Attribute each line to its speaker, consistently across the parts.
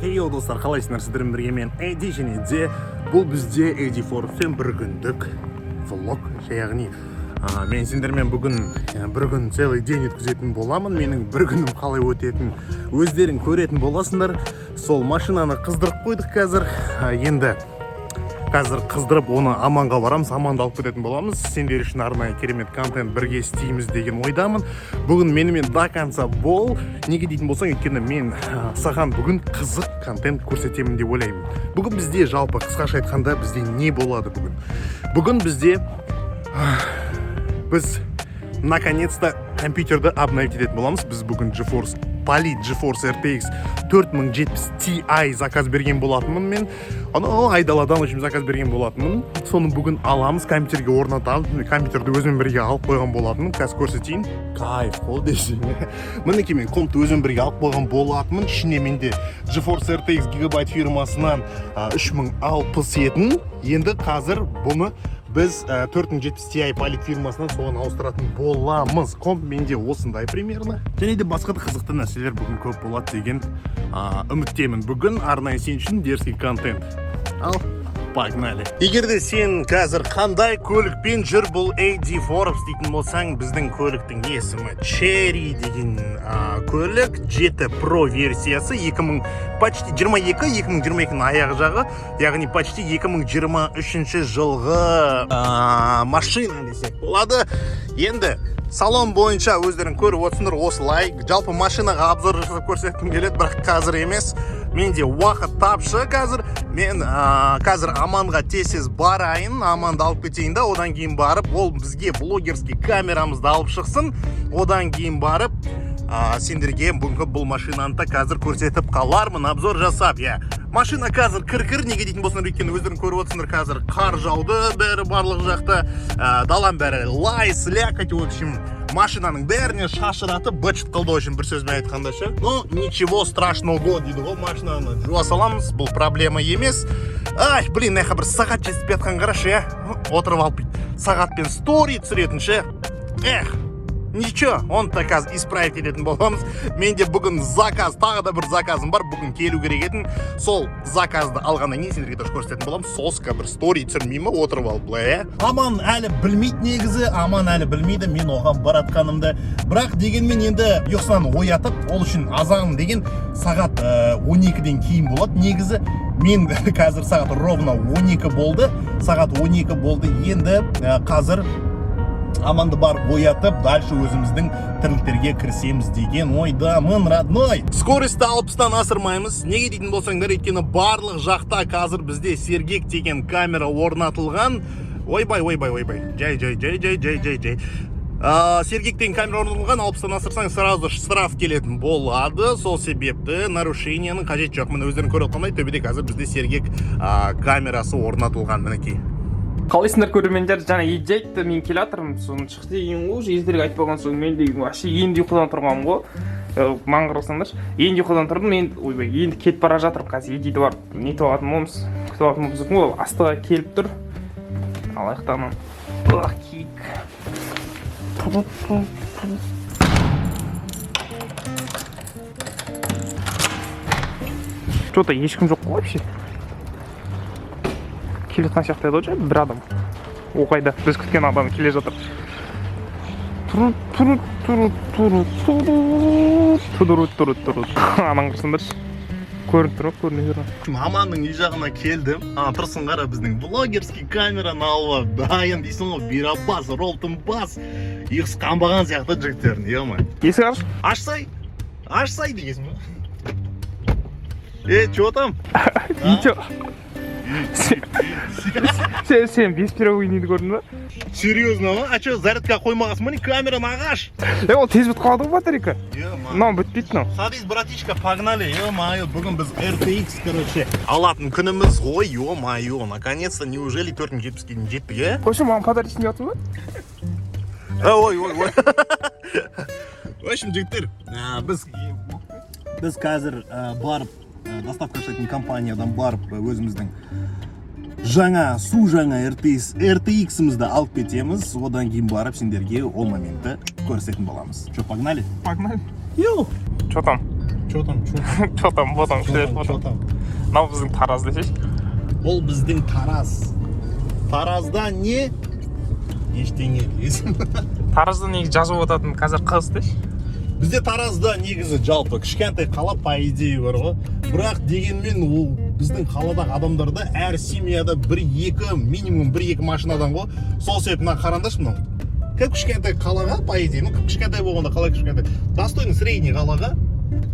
Speaker 1: Хей, достар, қалайсыңдар? Сіздермен бірге мен, Эдди, және де бұл бізде Эдди Форбспен бір күндік влог, яғни мен сендермен бүгін бір күн, целый день өткізетін боламын. Менің бір күнім қалай өтетін өздерің көретін боласыңдар. Сол машинаны қыздырып қойдық қазір. Енді қазір қыздырып, оны Аманға барамыз, Аманды алып кететін боламыз. Сендер үшін арнайы керемет контент бірге істейміз деген ойдамын. Бүгін менімен до конца бол. Неге дейтін болсаң, өйткені мен саған бүгін қызық контент көрсетемін деп ойлаймын. Бүгін бізде, жалпы, қысқаша айтқанда, бізде не болады бүгін? Бүгін бізде біз наконец-то компьютерді обновить ететін боламыз. Біз бүгін GeForce Palit GeForce RTX 4070 Ti заказ берген болатынмын мен. Анау айдаладан, в общем, заказ берген болатынмын. Соны бүгін аламыз, компьютерге орнатамыз. Міне, компьютерді өзіммен бірге алып қойған болатынмын. Қазір көрсетейін. Кайф қой десең. Мінекей, мен компты өзіммен бірге алып қойған болатынмын. Ішіне менде GeForce RTX Gigabyte фирмасынан 3060 етін. Енді қазір бұны біз 4070 Ti Palit фирмасынан соған ауыстыратын боламыз. Комп менде осындай примерно. Және де басқа да қызықты нәрселер бүгін көп болады деген үміттемін. Бүгін арнайы сен үшін дерзкий контент. Ал, погнали. Егер де сен қазір қандай көлікпен жүр бұл AD Forbes дейтін болсаң, біздің көліктің есімі Cherry деген көлік, 7 Pro версиясы, 2000 почти 22, 2022-нің аяғы жағы, яғни почти 2023 жылғы машина десек болады. Енді салон бойынша өздерің көріп отырсыңдар осылай. Жалпы машинаға обзор жасап көрсеткім келеді, бірақ қазір емес. Менде уақыт тапшы қазір. Мен қазір Аманға тез барайын, Аманды алып кетейін да, одан кейін барып ол бізге блогерский камерамызды алып шықсын. Одан кейін барып сендерге бүгінгі бұл машинаны да қазір көрсетіп қалармын, обзор жасап, иә. Машина қазір кір-кір. Неге дейтін болсаңдар, өйткені өздерің көріп отырсыңдар, қазір қар жауды бәрі, барлық жақта даланың бәрі лай, слякоть, в общем, машинаның бәріне шашыратып, быт қылды, в общем, бір сөзбен айтқанда ше. Но ничего страшного дейді ғой, машинаны жуа саламыз, бұл проблема емес. Ай, блин, мына жаққа бір сағат жетіспей жатқан, қарашы, иә, отырып алып бүйтіп сағатпен стори түсіретін ше. Эх, ничего, оны да қазір исправить ететін боламыз. Менде бүгін заказ, тағы да бір заказым бар, бүгін келу керек етін. Сол заказды алғаннан кейін сендерге тоже көрсететін боламын. Соска бір стори түсірмей ма отырып алып былай, иә? Аман әлі білмейді негізі, Аман әлі білмейді мен оған баратқанымды. Бірақ дегенмен енді ұйқысынан оятып, ол үшін азан деген сағат 12-ден кейін болады негізі. Мен қазір сағат ровно 12 болды. Сағат 12 болды. Енді қазір Аманды барып оятып, дальше өзіміздің тірліктерге кірісеміз деген ойдамын, родной. Скоростьті 60-тан асырмаймыз. Неге дейтін болсаңдар, өйткені барлық жақта қазір бізде Сергек деген камера орнатылған. Ойбай, ойбай, ойбай. Жай, жай, жай, жай, жай, жай, жай. Сергек деген камера орнатылған, 60-тан асырсаң, сразу штраф келетін болады. Сол себепті нарушениенің қажеті жоқ. Міне, өздерің көріп отырғандай, төбеде қазір бізде Сергек камерасы орнатылған, мінекей.
Speaker 2: Қалайсыңдар, көрермендер? Жаңа Эдди айтты, мен келе жатырмын, соны шықты деген ғой. Уже ертерек айтпаған соң, мен деген вообще енді ұйқыдан тұрғанмын ғой. Маған қарасаңдаршы, енді ұйқыдан тұрдым енді. Ойбай, енді кетіп бара жатырмын. Қазір Эддиді барып нетіп алатын боламыз, күтіп алатын боламыз ғой. Ол астыға келіп тұр. Алайық та ананы киік. Че то ешкім жоқ қой вообще. Келе жатқан сияқты еді ғой жаңа бір адам. О, қайда біз күткен адам келе жатыр? Туру туру туру туру туру туру туру туру. Ананы қарасаңдаршы, көрініп тұр ма, көрінбей тұр ма?
Speaker 1: Аманның үй жағына келдім. А, тұрсын, қара, біздің блогерский камераны алып алып, дайын дейсің ғой, бұйра бас, ролтон бас. Ұйқысы қанбаған сияқты жігіттердің, е.
Speaker 2: Есік аш.
Speaker 1: Ашсай, ашсай дегенсің ба? Е, че там?
Speaker 2: Ничего. Сен бесперебойныйды көрдің ба?
Speaker 1: Серьезно ма? А че, зарядка қоймағансың ба, не, камераны ағаш?
Speaker 2: Е, ол тез бітіп қалады ғой батарейка.
Speaker 1: Е.
Speaker 2: Мынау бітпейді мынау.
Speaker 1: Садись, братишка, погнали. Ё-моё, бүгін біз RTX, короче, алатын күніміз ғой, ё-моё. Наконец-то, неужели 4070-ке дейін жеттік, е?
Speaker 2: Қойшы, маған подарить деп жатсың ба?
Speaker 1: Ой, ой, ой. В общем, жігіттер, біз қазір барып доставка жасайтын компаниядан барып өзіміздің жаңа, су жаңа RTX RTX-імізді алып кетеміз. Одан кейін барып сендерге ол моментті көрсететін боламыз. Че, погнали?
Speaker 2: Погнали.
Speaker 1: Йоу.
Speaker 2: Че там?
Speaker 1: Че там, че там?
Speaker 2: Че там, вот там?
Speaker 1: Че там, че там?
Speaker 2: Мынау біздің Тараз десейші.
Speaker 1: Бұл біздің Тараз. Таразда не? Ештеңе дейсің.
Speaker 2: Таразда негізі жазып отыратын қазір қыз деші.
Speaker 1: Бізде Таразда негізі жалпы кішкентай қала, по идее, бар ғой, бірақ дегенмен ол біздің қаладағы адамдарда әр семьяда бір екі, минимум бір екі машинадан ғой. Сол себепті мына қараңдаршы, мынау кіп кішкентай қалаға, по идее, ну, кіп кішкентай болғанда, қала кішкентай, достойный средний қалаға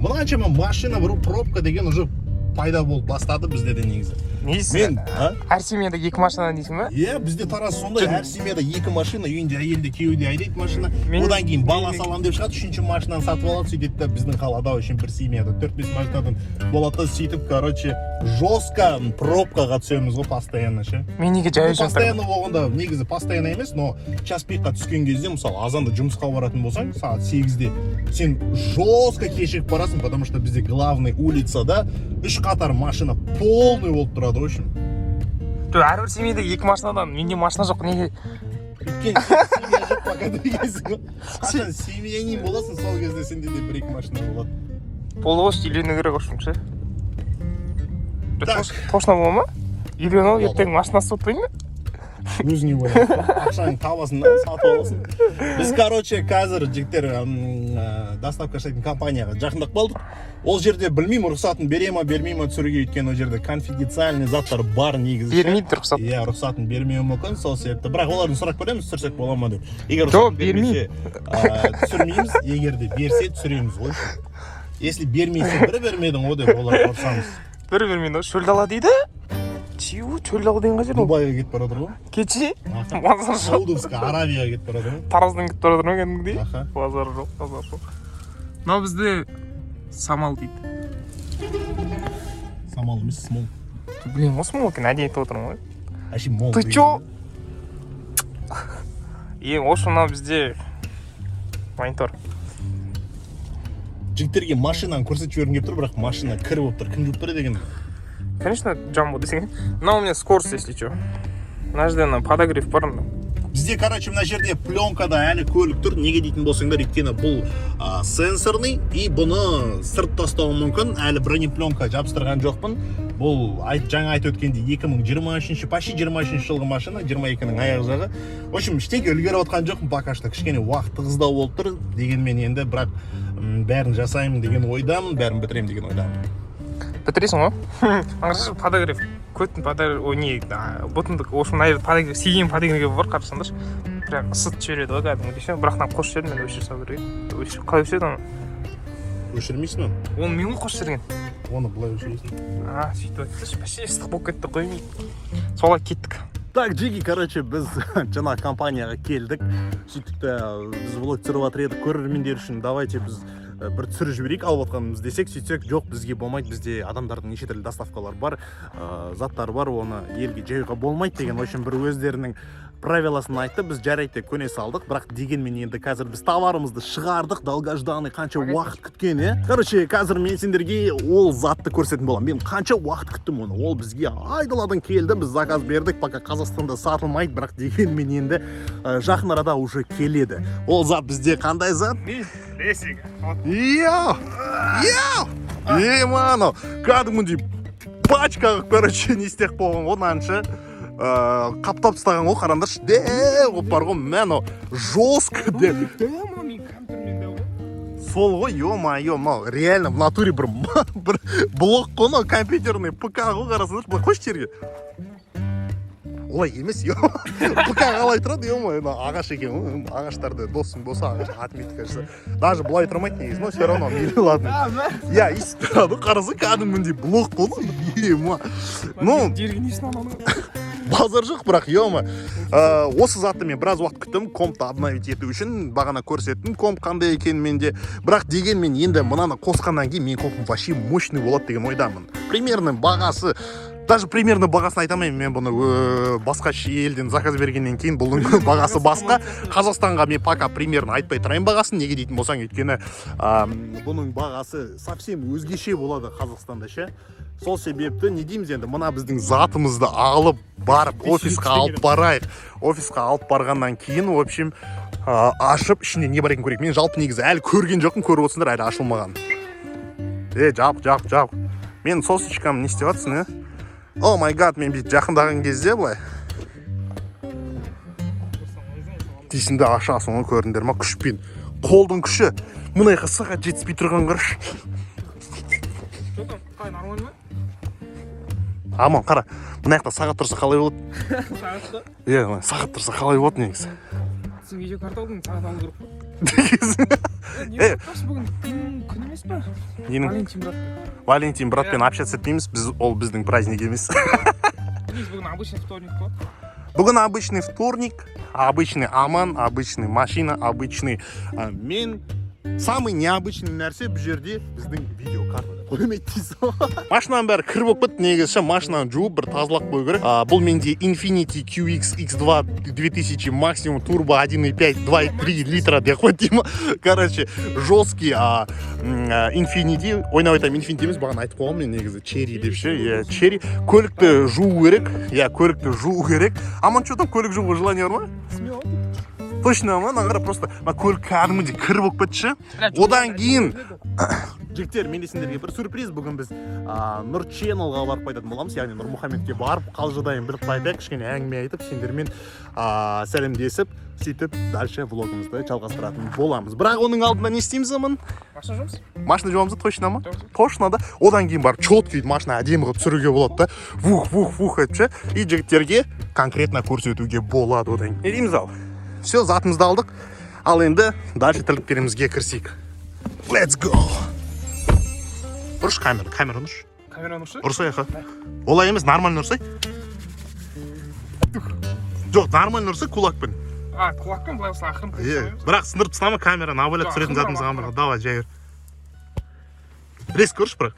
Speaker 1: мынаншама машина бір пробка деген уже пайда болып бастады бізде де негізі.
Speaker 2: Не дейсің?
Speaker 1: Мен а?
Speaker 2: Әр семьяда екі машинадан дейсің ба?
Speaker 1: Иә, бізде Тараз сондай, әр семьяда екі машина, үйінде әйел де, күйеуі де айдайды машина. Одан кейін бала саламын деп шығады, үшінші машинаны сатып алады, сөйтеді да. Біздің қалада үшін бір семьяда төрт бес машинадан болады да, сөйтіп, короче, жестко пробкаға түсеміз ғой постоянно ше.
Speaker 2: Мен неге жаяу
Speaker 1: Ну,
Speaker 2: жүріп?
Speaker 1: постоянно болғанда, негізі постоянно емес, но час пикқа түскен кезде, мысалы, азанда жұмысқа баратын болсаң, сағат 8-де сен жестко кешігіп барасың, потому что бізде главный улицада үш қатар машина полный болып тұрады, в общем.
Speaker 2: Жоқ, әрбір семьяда екі машинадан, менде машина жоқ, неге?
Speaker 1: Өйткені семья жоқ пока дегенсің ғой. Қашан семьянин боласың, сол кезде сенде де бір екі машина болады.
Speaker 2: Болды ғой, үйлену керек, в общем ше.
Speaker 1: Так.
Speaker 2: Точно бола ма? Үйленіп алып,
Speaker 1: Болады.
Speaker 2: ертең машинасы ұтпаймын ба?
Speaker 1: Өзіңе байланысты, ақшаңды табасың да, сатып аласың. Біз, короче, қазір, жігіттер, доставка жасайтын компанияға жақындап қалдық. Ол жерде білмеймін, рұқсатын бере ма, бермей ма түсіруге, өйткені ол жерде конфиденциальный заттар бар негізі ше.
Speaker 2: Бермейді рұқсат.
Speaker 1: Иә, рұқсатын бермеуі мүмкін, сол себепті, бірақ олардан сұрап көреміз, түсірсек бола ма деп. Егер
Speaker 2: Жоқ,
Speaker 1: рұқсат бермесе, түсірмейміз, егер де берсе, түсіреміз ғой. Если бермесе, бір бермедің ғой деп оларға ұрсамыз.
Speaker 2: Бір бермейді ғой. Шөл дала дейді. Чего? Шөл дала деген қай жер ол?
Speaker 1: Дубайға кетіп бара жатыр ғой.
Speaker 2: Кетші.
Speaker 1: Аха.
Speaker 2: Базар жоқ.
Speaker 1: Саудовская Аравияға кетіп бара жатыр ғой.
Speaker 2: Тараздан кетіп бара жатыр ма кәдімгідей?
Speaker 1: Аха.
Speaker 2: Базар жоқ, базар жоқ. Мынау бізде самал дейді.
Speaker 1: Самал емес, смол.
Speaker 2: Білмеймін ғой, смол екен, әдейі айтып отырмын ғой.
Speaker 1: Әшейін мол
Speaker 2: Ты
Speaker 1: деген.
Speaker 2: чё? Ең осы мынау бізде монитор.
Speaker 1: Жігіттерге машинаны көрсетіп жібергім келіп тұр, бірақ машина кір болып тұр. Кім жуып тұр деген?
Speaker 2: Конечно, джамбо десең. Мынау у меня скорость, если чё. Мына жерде ана подогрев бар мынау.
Speaker 1: Бізде, короче, мына жерде пленкада әлі көлік тұр. Неге дейтін болсаңдар, өйткені бұл сенсорный, и бұны сырт тастауы мүмкін. Әлі бронепленка жабыстырған жоқпын. Бұл жаңа айтып өткендей, 2023, почти 23 жылғы машина, 22-нің аяқ жағы. В общем, ештеңе үлгеріп отқан жоқпын пока что, кішкене уақыт тығыздау болып тұр. Дегенмен енді, бірақ бәрін жасаймын деген ойдамын, бәрін бітіремін деген ойдамын.
Speaker 2: Бітіресің ғой. Аңғарсайшы, подогрев, көттің подогрев, ой, не, бұтындық, в общем, мына жерде подогрев, сиденье подогрев бар, қарасаңдаршы, прям ысытып жібереді ғой кәдімгідей ше. Бірақ мынаны қосып жібердім мен, өшіре салу керек еді. Қалай өшіреді оны?
Speaker 1: Өшірмейсің оны.
Speaker 2: Оны мен ғой қосып жіберген.
Speaker 1: Оны былай өшіресің.
Speaker 2: А, сөйтіп айтсайшы, вообще ыстық болып кетті ғой. Солай кеттік.
Speaker 1: Так, Джиги, короче, біз жаңа компанияға келдік. Сөйттік та, біз влог түсіріп жатыр едік көрермендер үшін. Давайте біз бір түсіріп жіберейік алып жатқанымыз десек, сөйтсек, жоқ, бізге болмайды, бізде адамдардың неше түрлі доставкалар бар, заттар бар, оны елге жаюға болмайды деген, в общем, бір өздерінің правиласын айтты. Біз жарайды деп көне салдық, бірақ дегенмен енді қазір біз товарымызды шығардық, долгожданный, қанша уақыт күткен, иә. Короче, қазір мен сендерге ол затты көрсететін боламын. Мен қанша уақыт күттім оны. Ол бізге айдаладан келді, біз заказ бердік, пока Қазақстанда сатылмайды, бірақ дегенмен енді жақын арада уже келеді. Ол зат бізде қандай зат? Иә! Иә! Е, мынау кәдімгідей пачка қылып, короче, не істеп қойған ғой, мынанша қаптап тастаған ғой, қараңдаршы, дәу қылып бар ғой, мә, мынау жестко деп. Сол ғой, ё-моё, мынау реально в натуре бір блок қой, мынау компьютерный ПК ғой, қарасаңдаршы, былай қойшы жерге. Олай емес, ё, ПК қалай тұрады, ё-моё, мынау ағаш екен ғой, ағаштарды досың болса, ағаш отметка жаса. Даже былай тұрмайды негізі, но все равно, мейлі, ладно. Иә, өйстіп тұрады ғой, қарасаң, кәдімгідей блок қой, ема. Ну, базар жоқ, бірақ, ё. Осы затты мен біраз уақыт күттім, компты обновить ету үшін, бағана көрсеттім комп қандай екенін менде. Бірақ дегенмен енді мынаны қосқаннан кейін менің компым вообще мощный болады деген ойдамын. Примерно бағасы, даже примерно бағасын айта алмаймын мен бұны, басқа елден заказ бергеннен кейін бұның бағасы басқа. Қазақстанға мен пока примерно айтпай тұрайын бағасын, неге дейтін болсаң, өйткені бұның бағасы совсем өзгеше болады Қазақстанда ше. Сол себепті не дейміз енді, мына біздің затымызды алып барып офисқа алып барайық. Офисқа алып барғаннан кейін, в общем, ашып ішінде не бар екенін көрейік. Мен жалпы негізі әлі көрген жоқпын, көріп отырсыңдар, әлі ашылмаған. Е, жап, жап, жап. Мен сосочкам не істеп жатырсың, е? Oh my God, мен бүйтіп жақындаған кезде былай дейсің де, ашасың ғой, көрдіңдер ма? Күшпен, қолдың күші. Мына жаққа сағат жетіспей тұрған, қарашы.
Speaker 2: Что там, қалай, нормально ма?
Speaker 1: Аман, қара, мына жақта сағат тұрса, қалай болады?
Speaker 2: Сағатты?
Speaker 1: Иә, мына сағат тұрса, қалай болады негізі?
Speaker 2: Сен видеокарта алдың, сағат алу керек қой.
Speaker 1: Е.
Speaker 2: Не айтпақшы, бүгін кім күн емес па?
Speaker 1: Ненің?
Speaker 2: Валентин брат.
Speaker 1: Валентин братпен общаться етпейміз біз, ол біздің праздник емес.
Speaker 2: Негізі бүгін обычный вторник қой.
Speaker 1: Бүгін обычный вторник, обычный Аман, обычный машина, обычный мен. Самый необычный нәрсе бұл жерде біздің видеокарта деп қоймайды дейсің ғой. Машинаның бәрі кір болып кетті негізі ше, машинаны жуып, бір тазалап қою керек. Бұл менде Infiniti QX X2 2000 максимум турбо 1.5 2.3 литра деп қойды деймін. Короче, жесткий Infiniti, ойнап айтамын, Infiniti емес, бағана айтып қойғанмын мен негізі, Chery деп ше, иә, Chery. Көлікті жуу керек, иә, көлікті жуу керек. Аман, что там, көлік жууға желание бар ма?
Speaker 2: Смело.
Speaker 1: Точно ма? Мына қара, просто мына көлік кәдімгідей кір болып кетті ше. Одан кейін, жігіттер, менде сендерге бір сюрприз. Бүгін біз Нұр Channelға барып қайтатын боламыз, яғни Нұрмұхамедке барып, қал жағдайын біліп қайтайық, кішкене әңгіме айтып, сендермен сәлемдесіп, сөйтіп дальше влогымызды жалғастыратын боламыз. Бірақ оның алдында не істейміз, Аман?
Speaker 2: Машина жуамыз.
Speaker 1: Машина жуамыз да, точно ма?
Speaker 2: Точно.
Speaker 1: Точно да. Одан кейін барып четкий машина әдемі қылып түсіруге болады да, вух, вух, вух етіп ше, и жігіттерге конкретно көрсетуге болады. Одан кейін не дейміз? Ал все, затымызды алдық, ал енді дальше тірліктерімізге кірісейік. Let's go! Ұршы камера, камераны ұршы.
Speaker 2: Камераны ұршы.
Speaker 1: Ұрсай, аха, олай емес, нормально ұрсай. Жоқ, нормально ұрсай, кулакпен.
Speaker 2: А, кулакпен былай осылай ақырын.
Speaker 1: Иә, бірақ сындырып тастама камераны, абайлап
Speaker 2: Жоқ,
Speaker 1: түсіретін
Speaker 2: ақырын,
Speaker 1: затымызға.
Speaker 2: ақырын.
Speaker 1: Давай, жай бер. Резко ұршы бірақ,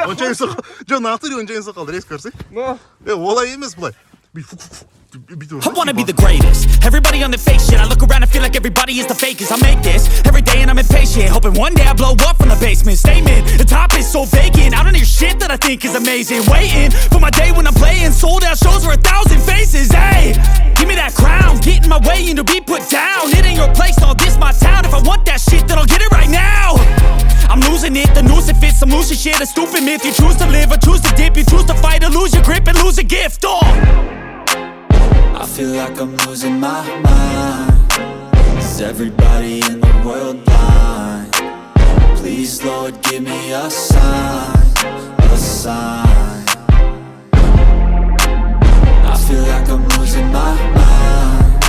Speaker 1: онша емес, жоқ, натуре онша емес қалды, резко ұрсай.
Speaker 2: Ну.
Speaker 1: Е, олай емес, былай бүйтіп, фук, фук, фук, бүйтіп
Speaker 3: I
Speaker 1: ұрсай.
Speaker 3: wanna be the greatest. Everybody on the fake shit. I look around and feel like everybody is the fakest. I make this every day and I'm impatient, hoping one day I blow up from the basement. Statement, the top is so vacant. I don't hear shit that I think is amazing. Waiting for my day when I'm playing sold out shows for 1,000 faces. Hey, give me that crown, get in my way and to be put down. It ain't your place, all this my town. If I want that shit, then I'll get it right now. I'm losing it, the noose it fits. I'm losing shit, a stupid myth. You choose to live or choose to dip. You choose to fight or lose your grip and lose a gift. Oh.
Speaker 4: I feel like I'm losing my mind. Is everybody in the world blind? Please, Lord, give me a sign, a sign. I feel like I'm losing my mind.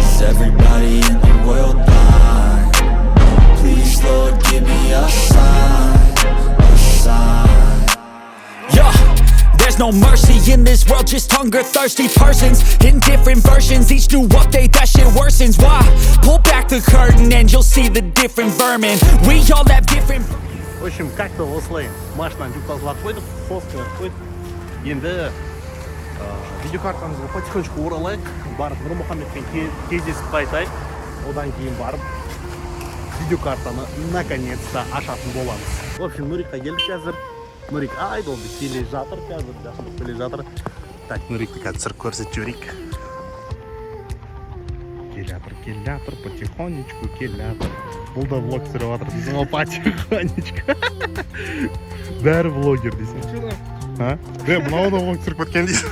Speaker 4: Is everybody in the world blind? Please, Lord, give me a sign, a sign.
Speaker 3: Yeah. There's no mercy in this world, just hunger thirsty persons in different versions. Each new update, that shit worsens. Why? Pull back the curtain and you'll see the different vermin. We all have different.
Speaker 1: В общем, как то осылай машинаны жуып, тазалап қойдық, соскалап қойдық. Енді видеокартамызға потихонечку оралайық, барып Нұрмұхамедпен кездесіп қайтайық. Одан кейін барып видеокартаны наконец то ашатын боламыз. В общем, Нурикқа келдік қазір. Нурик айдолды келе жатыр қазір, жақындап келе жатыр. Так, Нурикті қазір түсіріп көрсетіп жіберейік. Келе жатыр, келе жатыр, потихонечку келе жатыр. Бұл да влог түсіріп жатыр дейсің ғой, потихонечку. Бәрі блогер дейсің.
Speaker 2: Что там?
Speaker 1: А, е, мынау да влог түсіріп кеткен дейсің.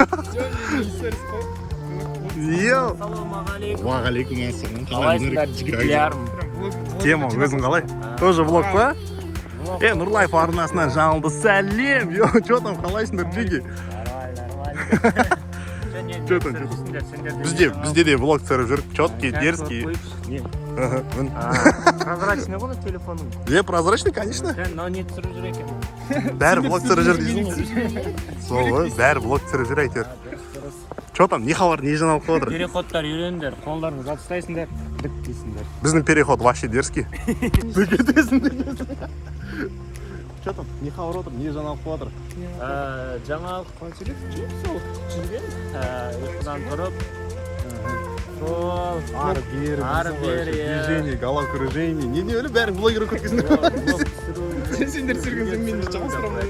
Speaker 2: Сторис қой.
Speaker 1: Йоу!
Speaker 5: Ассалаумағалейкум.
Speaker 1: Уағалейкум ассалам.
Speaker 5: Қалайсыңдар, жігітлер?
Speaker 2: Прям влог.
Speaker 1: Тема, өзің қалай? Тоже влог па? Е, Нұрлайф арнасынан жалынды сәлем! Йо, че там, қалайсыңдар, джиги?
Speaker 5: Нормально, нормально.
Speaker 1: Че там, че там? Бізде де влог түсіріп жүр, четкий, дерзкий.
Speaker 5: Не?
Speaker 1: Аха, мін.
Speaker 5: Прозрачный ғой телефоның.
Speaker 1: Е, прозрачный, конечно.
Speaker 5: Сен мынау не түсіріп жүр екен?
Speaker 1: Бәрі влог түсіріп жүр дейсің ғой. Сол ғой, бәрі влог түсіріп жүр әйтеуір. Че там, не хабар, не жаңалық болып жатыр?
Speaker 5: Переходтар үйреніңдер, қолдарыңды зат ұстайсыңдар, дік дейсіңдер.
Speaker 1: Біздің переход вообще дерзкий. Кетесің, кетесің. Че там, не хабар отыр, не жаңалық болып жатыр?
Speaker 5: Жаңалық жоқ, сол жүрген, ұйқыдан тұрып, сол
Speaker 1: Ары бері,
Speaker 5: Ары бері, иә.
Speaker 1: Движение, головокружение. Не өлі, бәрі блогер болып кеткенсіңдер.
Speaker 5: Влог түсіру.
Speaker 2: Сендер түсірген соң мен де жалғастырамын ғой.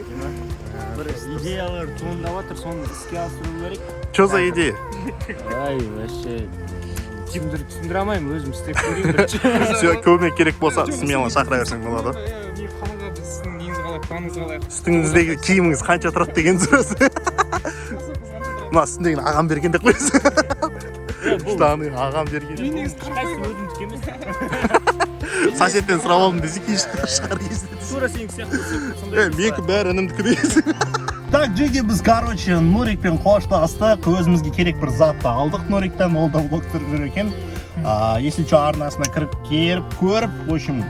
Speaker 5: Бір идеялар туындап жатыр, соны іске асыру керек.
Speaker 1: Че за идея?
Speaker 5: Ай, вообще түсіндіре алмаймын, өзім істеп көрейін бірінші.
Speaker 1: Все, көмек керек болса, смело шақыра берсең болады.
Speaker 2: Иә, не, қалаға біз сіздің неңізді қалай Қалыңыз қалай?
Speaker 1: Үстіңіздегі киіміңіз қанша тұрады деген сөз. Мына үстіндегіні ағам берген деп қойсың. Штаны ағам берген.
Speaker 2: Мен негізі
Speaker 5: Ешқайсысы өзімдікі емес.
Speaker 1: Соседтен сұрап алдым десе, кейін шығар есіне.
Speaker 5: Тура сенікі сияқты сондай.
Speaker 1: Е, менікі бәрі інімдікі дейсің. Так, жеге, біз, короче, Нурикпен қоштастық. Өзімізге керек бір затты алдық Нуриктен, ол да влог түсіріп жүр екен. Если что, арнасына кіріп келіп, көріп, в общем,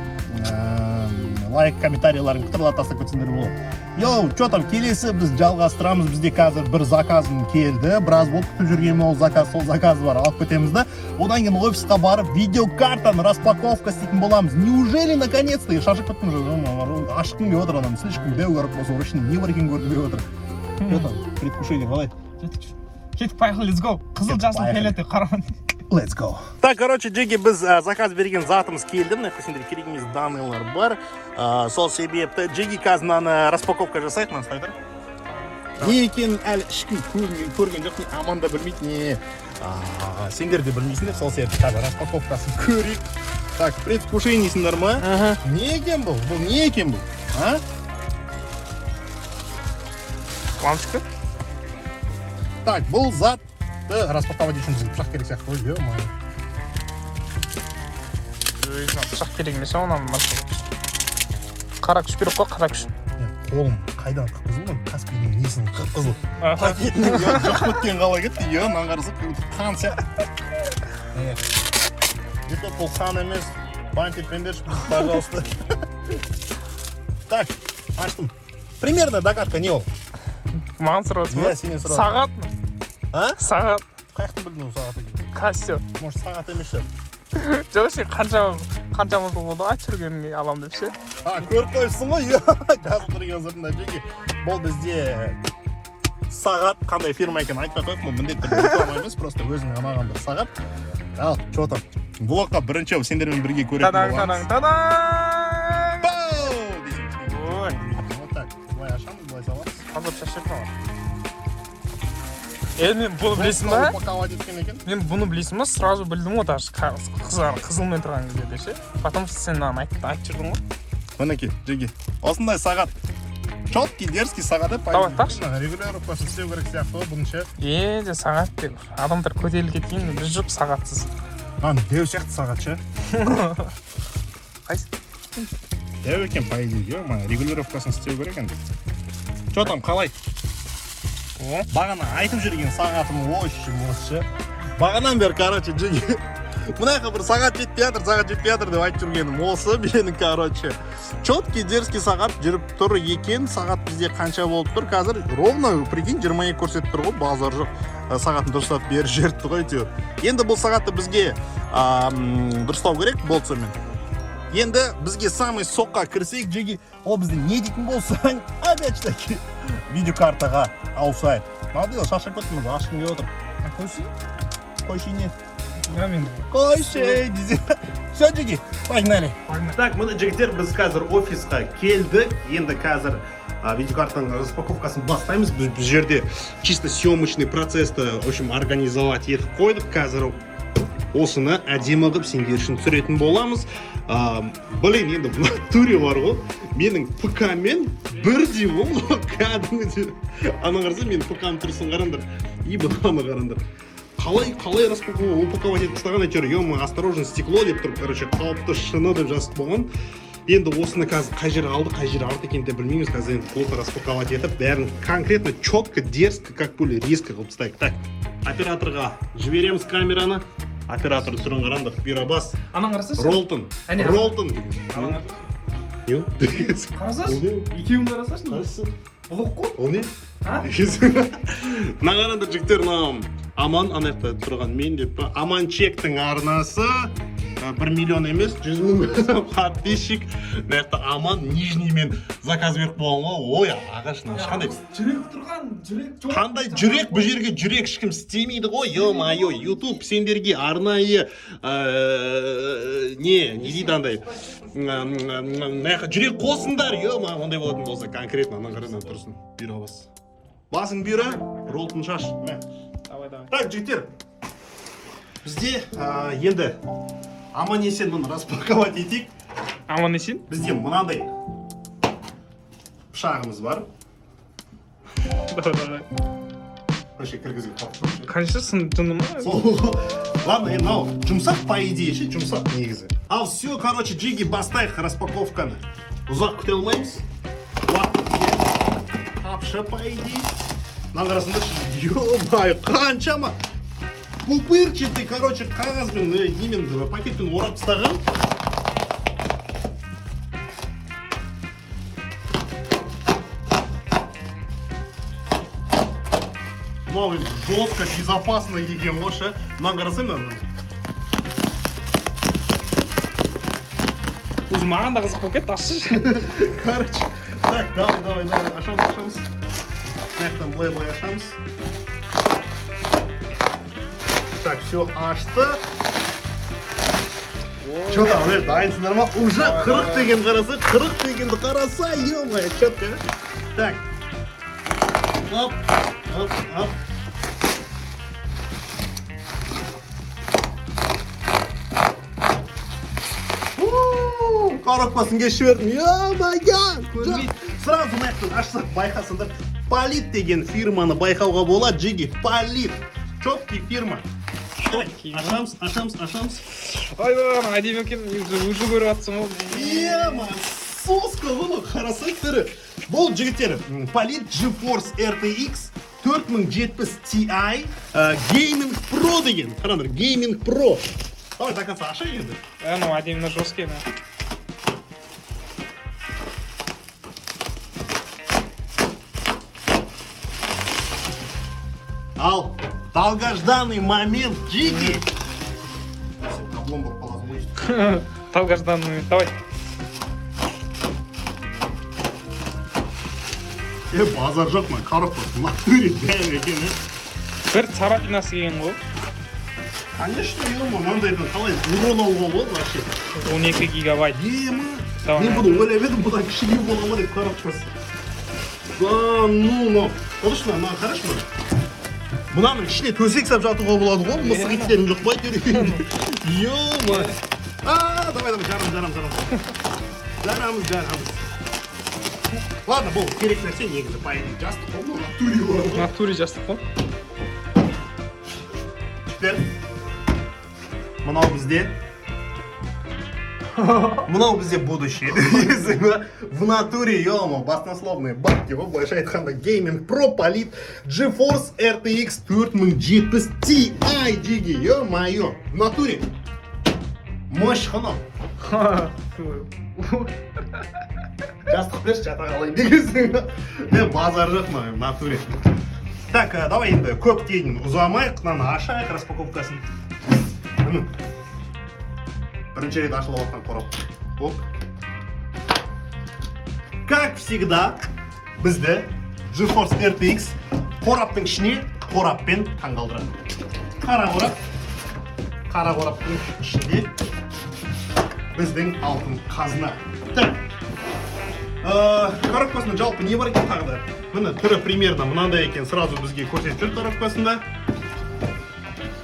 Speaker 1: лайк, комментарийларын қытырлап тастап кетсеңдер болады. Йоу, что там, келесі біз жалғастырамыз. Бізде қазір бір заказым келді. Біраз болды күтіп жүргенім ол заказ, сол заказ бар, алып кетеміз да. Одан кейін офисқа барып, видеокартаны распаковка істейтін боламыз. Неужели наконец-то? Шаршап кеттім уже, ашқым келіп отыр ананы, слишком дәу көріп болса, ішінде не бар екенін көргім келіп отыр. Что там, предвкушение қалай?
Speaker 2: Кеттік, поехали, let's go. Қызыл, жасыл,
Speaker 1: Поехали.
Speaker 2: Фиолетовый, қараман.
Speaker 1: Let's go. Так, короче, жеге, біз заказ берген затымыз келді. Мына жақта сендерге керек емес данныйлар бар. Сол себепті, жеге, қазір мынаны распаковка жасайық, мынаны ұстай тұр. Не екенін әлі ешкім көрген жоқ, не Аман да білмейді, не сендер де білмейсіңдер. Сол себепті қазір распаковкасын көрейік. Так, предвкушениесіңдер ма? Не екен бұл? Бұл не екен бұл? А?
Speaker 2: Лампочка.
Speaker 1: Так, бұл затты распаковать үшін бізге пышақ керек сияқты ғой, ё-моё.
Speaker 2: Өзіне пышақ керек емес ау, мынаны қара күш керек қой, қара күш.
Speaker 1: Мен қолым қайдан қып-қызыл ғой, Каспийдің несінің қып-қызыл пакетінің жоқ кеткен қалай кетті, е, мынаны қарасақ, как будто қан сияқты. Не, это бұл қан емес, бан етпеңдерші, пожалуйста. Так, аштым. Примерно догадка, не ол?
Speaker 2: Маған сұрап отырсың
Speaker 1: Иә,
Speaker 2: ба?
Speaker 1: сенен сұрап.
Speaker 2: Сағат.
Speaker 1: А?
Speaker 2: Сағат.
Speaker 1: Қай жақтан білдің ол сағат екенін?
Speaker 2: Кассио.
Speaker 1: Может, сағат емес шығар.
Speaker 2: Жоқ, сен қанша қанша жыл болды айтып жүргеніңе, аламын деп ше.
Speaker 1: А, көріп қойыпсың ғой, иә, жазып тұр екен сыртында. Жеке, бұл бізде сағат, қандай фирма екенін айтпай ақ қояйық, бұл міндетті түрде реклама емес, просто өзіме ұнаған бір сағат. Ал, че там, влогқа бірінші болып сендермен бірге көретін
Speaker 2: Тадаң,
Speaker 1: боламыз.
Speaker 2: тадаң, тадаң!
Speaker 1: Пау! Десең,
Speaker 2: Ой.
Speaker 1: Вот так, былай ашамыз, былай саламыз.
Speaker 2: Азап шашып маған. Е, мен бұны білесің ба?
Speaker 1: Упаковать еткен екен.
Speaker 2: Мен бұны білесің ба, сразу білдім ғой, даже қызылмен тұрған кезде де ше, потому что сен маған айтып жүрдің ғой.
Speaker 1: Мінекей, жеке, осындай сағат. Четкий, дерзкий сағат, по
Speaker 2: Давай,
Speaker 1: идее.
Speaker 2: тақшы.
Speaker 1: Регулировкасын істеу керек сияқты ғой бұның ше.
Speaker 2: Е, де сағат деп адамдар көтеріліп кеткен, біз жоқ сағатсыз.
Speaker 1: Маған дәу сияқты сағат ше.
Speaker 2: Қайсы?
Speaker 1: Дәу екен, по идее, ё, регулировкасын істеу керек енді. Че там, қалай?
Speaker 2: О.
Speaker 1: Бағана айтып жүрген сағатым, в общем, осы ше. Бағанадан бері, короче, жеке, мына жаққа бір сағат жетпей жатыр, сағат жетпей жатыр деп айтып жүргенім осы менің, короче. Четкий, дерзкий сағат жүріп тұр екен. Сағат бізде қанша болып тұр қазір? Ровно, прикинь, 22 көрсетіп тұр ғой, базар жоқ. Сағатын дұрыстап беріп жіберіпті ғой әйтеуір. Енді бұл сағатты бізге дұрыстау керек болды сонымен. Енді бізге самый соққа кірсек, жеге, ол бізде не дейтін болсаң, опять же таки, видеокартаға ауысайық. Молодец, шаршап кеттім уже, ашқым келіп отыр.
Speaker 2: Қойшы.
Speaker 1: Қойшы, не?
Speaker 2: Я мен
Speaker 1: Қойшы десе. Все, жеге, погнали. Так, міне, жігіттер, біз қазір офисқа келдік. Енді қазір видеокартаның распаковкасын бастаймыз. Біз бұл жерде чисто съемочный процессті, в общем, организовать етіп қойдық. Қазір осыны әдемі қылып сендер үшін түсіретін боламыз. Блин, енді в натуре бар ғой, менің ПК-мен бірдей ғой мынау кәдімгідей. Ана қараса, менің ПК-м тұрсын қараңдар и мынаны қараңдар. Қалай распаковать, упаковать етіп тастаған әйтеуір, е, «Осторожно, стекло» деп тұрып, короче, «Қауіпті шыны» деп жазып қойған. Енді осыны қазір қай жері алды, қай жері арты екенін де білмейміз. Қазір енді плотно распаковать етіп, бәрін конкретно, четко, дерзко, как пуля, резко қылып тастайық. Так, операторға жібереміз камераны. Оператор түрін қараңдар, бұйрабас.
Speaker 2: Ананы қарасайшы.
Speaker 1: Ролтон.
Speaker 2: Әне.
Speaker 1: Ролтон.
Speaker 2: Ананы
Speaker 1: Не ол?
Speaker 2: қарасайшы.
Speaker 1: Ол не?
Speaker 2: Екеуін қарасайшы.
Speaker 1: Қайсысы?
Speaker 2: Блок қой.
Speaker 1: Ол не?
Speaker 2: А?
Speaker 1: Мына қараңдар, жігіттер, мынау Аман, ана жақта тұрған мен деп па, Аманчектің арнасы, 1 миллион емес, 100 000 подписчик. Мына жақта Аман нижниймен заказ беріп қойған ғой. Ой, ағаш, мына ешқандай
Speaker 2: Жүрек тұрған, жүрек жоқ.
Speaker 1: Қандай жүрек? Бұл жерге жүрек ешкім істемейді ғой, е мое. Ютуб сендерге арнайы не дейді, андай мына жаққа жүрек қосыңдар, е, ондай болатын болса конкретно. Ана қарасаң, тұрсын, бұйра бас, басың бұйра, ролтын шаш, мә.
Speaker 2: Давай, давай.
Speaker 1: Так, жігіттер, бізде енді аман есен мұны распаковать етейік.
Speaker 2: Аман есен.
Speaker 1: Бізде мынандай пышақ. Пышағымыз бар.
Speaker 2: Давай, давай.
Speaker 1: Вообще кіргізген қорқып.
Speaker 2: Қанша сын жынды ма?
Speaker 1: Сол. Ладно, енді мынау жұмсақ, по идее, ше, жұмсақ негізі. Ал все, короче, джиги, бастайық распаковканы. Ұзақ күте алмаймыз. Уақыт бізге тапшы, по идее. Мынаны қарасаңдаршы, ё-моё, қаншама пупырчатый, короче, қағазбен, немен, пакетпен орап тастаған. Мынау енді жестко, безопасно екен ғой ше. Мынаны қарасаң, мынаны.
Speaker 2: Өзі маған да қызық болып кетті, ашшы.
Speaker 1: Короче, так, давай, давай, давай, ашамыз, ашамыз. Мына жақтан былай былай ашамыз. Так, все, ашты. Че там, дайынсыңдар ма? Уже 40 деген қараса, 40 дегенді қараса, ё-моё, четко. Так. Оп, оп, оп. Коробкасын кесіп жібердім. Ё-моё!
Speaker 2: Көрмейді.
Speaker 1: Сразу мына жақтан ашсақ, байқасаңдар, Palit деген фирманы байқауға болады, джиги. Palit. Четкий фирма. Давай, ашамыз, ашамыз, ашамыз.
Speaker 2: Ойбай, әдемі екен, уже көріп жатсың ғой.
Speaker 1: Ема, соска бұны қарасай түрі. Бұл, жігіттер, Palit GeForce RTX 4070 Ti Gaming Pro деген. Қараңдар, Gaming Pro. Давай до конца ашайық енді.
Speaker 2: Анау әдемі, мына жесткий мына.
Speaker 1: Ал, долгожданный момент, джиги. Сен таблон болып қаласың ғой.
Speaker 2: Долгожданный момент, давай.
Speaker 1: Базар жоқ, мына коробка в натуре дәу екен, е.
Speaker 2: Бір царапинасы келген ғой.
Speaker 1: Конечно, ё, мынандайдан қалай урон алуға болады вообще?
Speaker 2: 12 гигабайт.
Speaker 1: Ема,
Speaker 2: Давай.
Speaker 1: мен бұны ойлап едім, бұдан кішілеу бола ма деп коробкасы. Да, ну, ну. Қарашы мына, қарашы мына. Мынаның ішіне төсек салып жатуға болады ғой, мысық иттерің жоқ па әйтеуір үйінде. Ё-ма. А, давай, давай, жарамыз, жарамыз, жарамыз. Жарамыз, жарамыз. Ладно, бұл керек нәрсе негізі, по идее, жастық қой, бұл натуре бар ғой.
Speaker 2: Натуре жастық қой.
Speaker 1: Жігіттер, мынау бізде будущее. В натуре, ё, баснословные бабки ғой, былайша айтқанда, Gaming Pro Palit GeForce RTX 4070 Ti, джиги, ё-моё, в натуре. Мощь қой. Жастық берші, жата қалайын дегенсің. Мен базар жоқ мына, в натуре. Так, давай енді көп дейін ұзамайық, мынаны ашайық распаковкасын. Міне. Бірінші рет ашылып жатқан қорап. Оп. Как всегда, бізді GeForce RTX қораптың ішіне қораппен таңғалдырады. Қара қорап. Қара қораптың ішінде біздің алтын қазына. Так. Коробкасында жалпы не бар екен тағы да? Міне, түрі примерно мынандай екен, сразу бізге көрсетіп жүр коробкасында.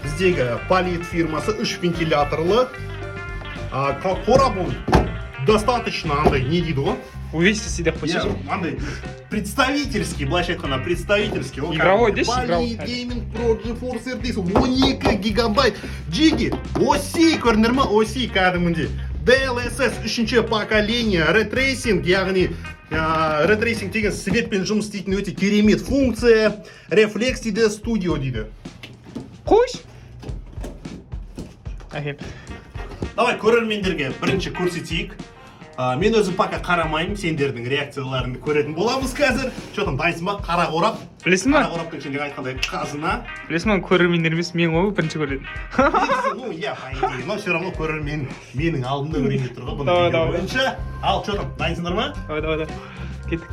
Speaker 1: Біздегі Palit фирмасы, 3 вентиляторлы. Қорап ол достаточно андай, не дейді ғой?
Speaker 2: Увесистый деп қойсайшы.
Speaker 1: Иә, андай представительский, былайша айтқанда, представительский. Ол
Speaker 2: Игровой
Speaker 1: кәдімгі
Speaker 2: дейсіз,
Speaker 1: Palit
Speaker 2: игровой.
Speaker 1: Gaming Pro GeForce RTX 12 гигабайт. Джиги, оси, көрдіңдер ма? Оси кәдімгідей. DLSS үшінші поколение, Ray Tracing, яғни Ray Tracing деген светпен жұмыс істейтін өте керемет функция. Reflex дейді, Studio дейді.
Speaker 2: Қойшы. Әкел.
Speaker 1: Давай көрермендерге бірінші көрсетейік. Мен өзім пока қарамаймын, сендердің реакцияларыңды көретін боламыз қазір. Че там, дайынсың ба? Қара қорап.
Speaker 2: Білесің ба?
Speaker 1: Қара қораптың ішінде айтқандай қазына.
Speaker 2: Білесің ба, көрермендер емес, мен ғой бірінші көретін.
Speaker 1: Негізі, ну, иә, по идее, но все равно көрермен менің алдымда көрейін деп тұр ғой бұны
Speaker 2: Давай,
Speaker 1: видео
Speaker 2: давай.
Speaker 1: бойынша. Ал, че там, дайынсыңдар ма?
Speaker 2: Давай, давай, давай. Кеттік.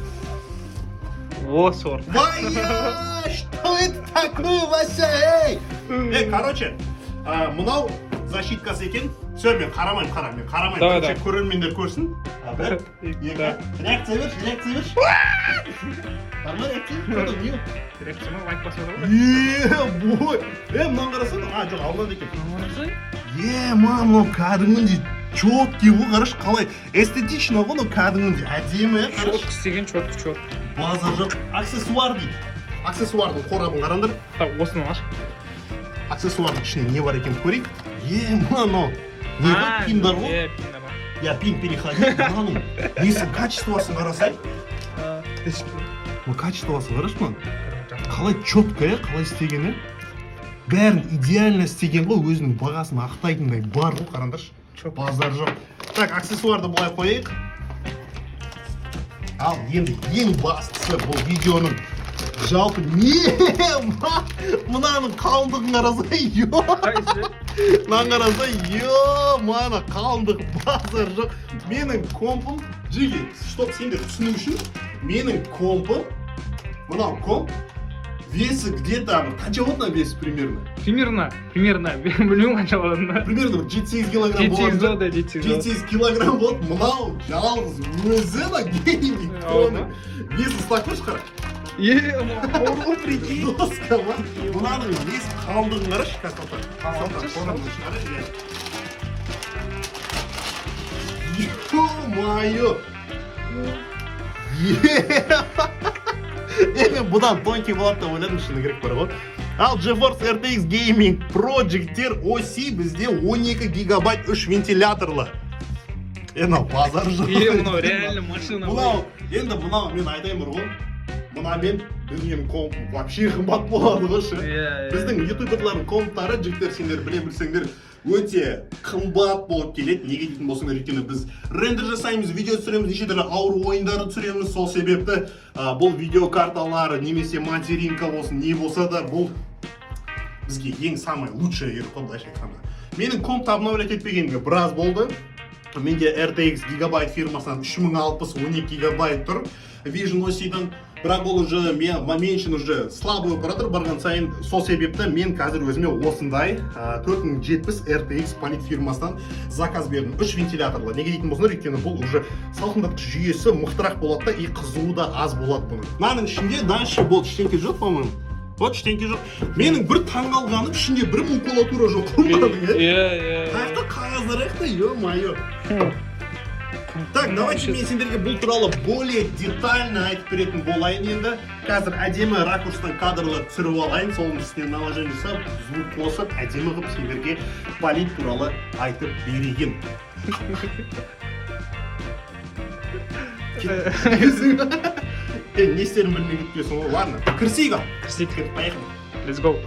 Speaker 2: О, сорт.
Speaker 1: Вая, что это такое, Вася, эй? Эй, короче, мынау защиткасы екен. Все, мен қарамаймын, қара, мен қарамаймын.
Speaker 2: Давай,
Speaker 1: Бірінші
Speaker 2: давай.
Speaker 1: көрермендер көрсін. Бір,
Speaker 2: Екі,
Speaker 1: екі.
Speaker 2: да.
Speaker 1: Реакция берші, реакция берші. Бар ма реакция? Что там, не?
Speaker 2: Реакция ма, лайк басып отыр ғой.
Speaker 1: Е, бой. Е, мынаны қарасana. А, жоқ, алынады екен. Е, ма, мынау кәдімгідей Четкий ғой, қарашы, қалай эстетично ғой мынау, кәдімгідей әдемі, иә, қарашы.
Speaker 2: Четко істеген, четко, четко.
Speaker 1: Базар жоқ. Аксессуар дейді. Аксессуардың қорабын қараңдар.
Speaker 2: Так, осыны аш.
Speaker 1: Аксессуардың ішінде не бар екенін көрейік. Е, мынау не ғой, пиндар ғой.
Speaker 2: Е, пиндар ғой.
Speaker 1: Я пин переходил. Мынаның несі, качествосын қарасай. Мына качествосын қарашы мынаның, қалай четко, иә, қалай істеген, иә, бәрін идеально істеген ғой, өзінің бағасын ақтайтындай бар ғой, қараңдаршы. Базар жоқ. Так, аксессуарды былай қояйық. Ал енді ең бастысы, бұл видеоның жалпы не, мынаның қалыңдығын қарасай, ё.
Speaker 2: Қайсы?
Speaker 1: Мынаны қарасай, ё, мына қалыңдық, базар жоқ. Менің компым, жеге, чтоб сендер түсіну үшін, менің компым, мынау комп весі где-то бір қанша болады мына весі примерно?
Speaker 2: Примерно, білмеймін қанша болатынын.
Speaker 1: Примерно бір 7-8 килограмм
Speaker 2: 7-8
Speaker 1: болады.
Speaker 2: болады, 7-8.
Speaker 1: 7-8 килограмм болады. Мынау жалғыз өзі мына гейминг
Speaker 2: Ауыр.
Speaker 1: весін ұстап көрші, қара.
Speaker 2: Е, мынау ауыр ғой, прикинь.
Speaker 1: Доска ма? Мынаның вес қалыңдығын қарашы қазір, тоқта.
Speaker 2: Алшы,
Speaker 1: Қорабын шығарайық, иә. Ё-моё! Е, мен бұдан тонкий болады деп ойладым, шыны керек бар ғой. Ал GeForce RTX Gaming Pro, жігіттер, оси бізде 12 гигабайт, 3 вентиляторлы. Е, мынау базар жоқ.
Speaker 2: Е, мынау реально машина ғой.
Speaker 1: Мынау, енді мынау мен айтайын бар ғой. Мынамен біздің комп вообще қымбат болады ғой ше.
Speaker 2: Иә, иә.
Speaker 1: Біздің ютуберлардың комптары, жігіттер, сендер біле білсеңдер, өте қымбат болып келеді. Неге дейтін болсаңдар, өйткені біз рендер жасаймыз, видео түсіреміз, неше түрлі ауыр ойындарды түсіреміз. Сол себепті бұл видеокарталар немесе материнка болсын, не болса да, бұл бізге ең самый лучший керек қой, былайша айтқанда. Менің компты обновлять етпегеніме біраз болды. Менде RTX Gigabyte фирмасынан 3060 12 гигабайт тұр Vision OC-дан, бірақ ол уже мен үшін уже слабый болып бара жатыр барған сайын. Сол себепті мен қазір өзіме осындай 4070 RTX Palit фирмасынан заказ бердім, үш вентиляторлы. Неге дейтін болсаңдар, өйткені бұл уже салқындатқыш жүйесі мықтырақ болады да, и қызуы да аз болады бұның. Мынаның ішінде дальше болды, ештеңке жоқ, по-моему. Вот, ештеңке жоқ. Менің бір таңғалғаным, ішінде бір макулатура жоқ қой мынаның, иә.
Speaker 2: Иә.
Speaker 1: Қаяқта қағаздар, аяқта, ё-моё? Так, давайте мен сендерге бұл туралы более детально айтып беретін болайын енді. Қазір әдемі ракурстан кадрлар түсіріп алайын, соның үстіне наложение жасап, звук қосып, әдемі қылып сендерге Palit туралы айтып берейін. Е, не істерін білмей кеткенсің ғой. Ладно, кірісейік ал.
Speaker 2: Кірісейік.
Speaker 1: Поехали.
Speaker 2: Let's go.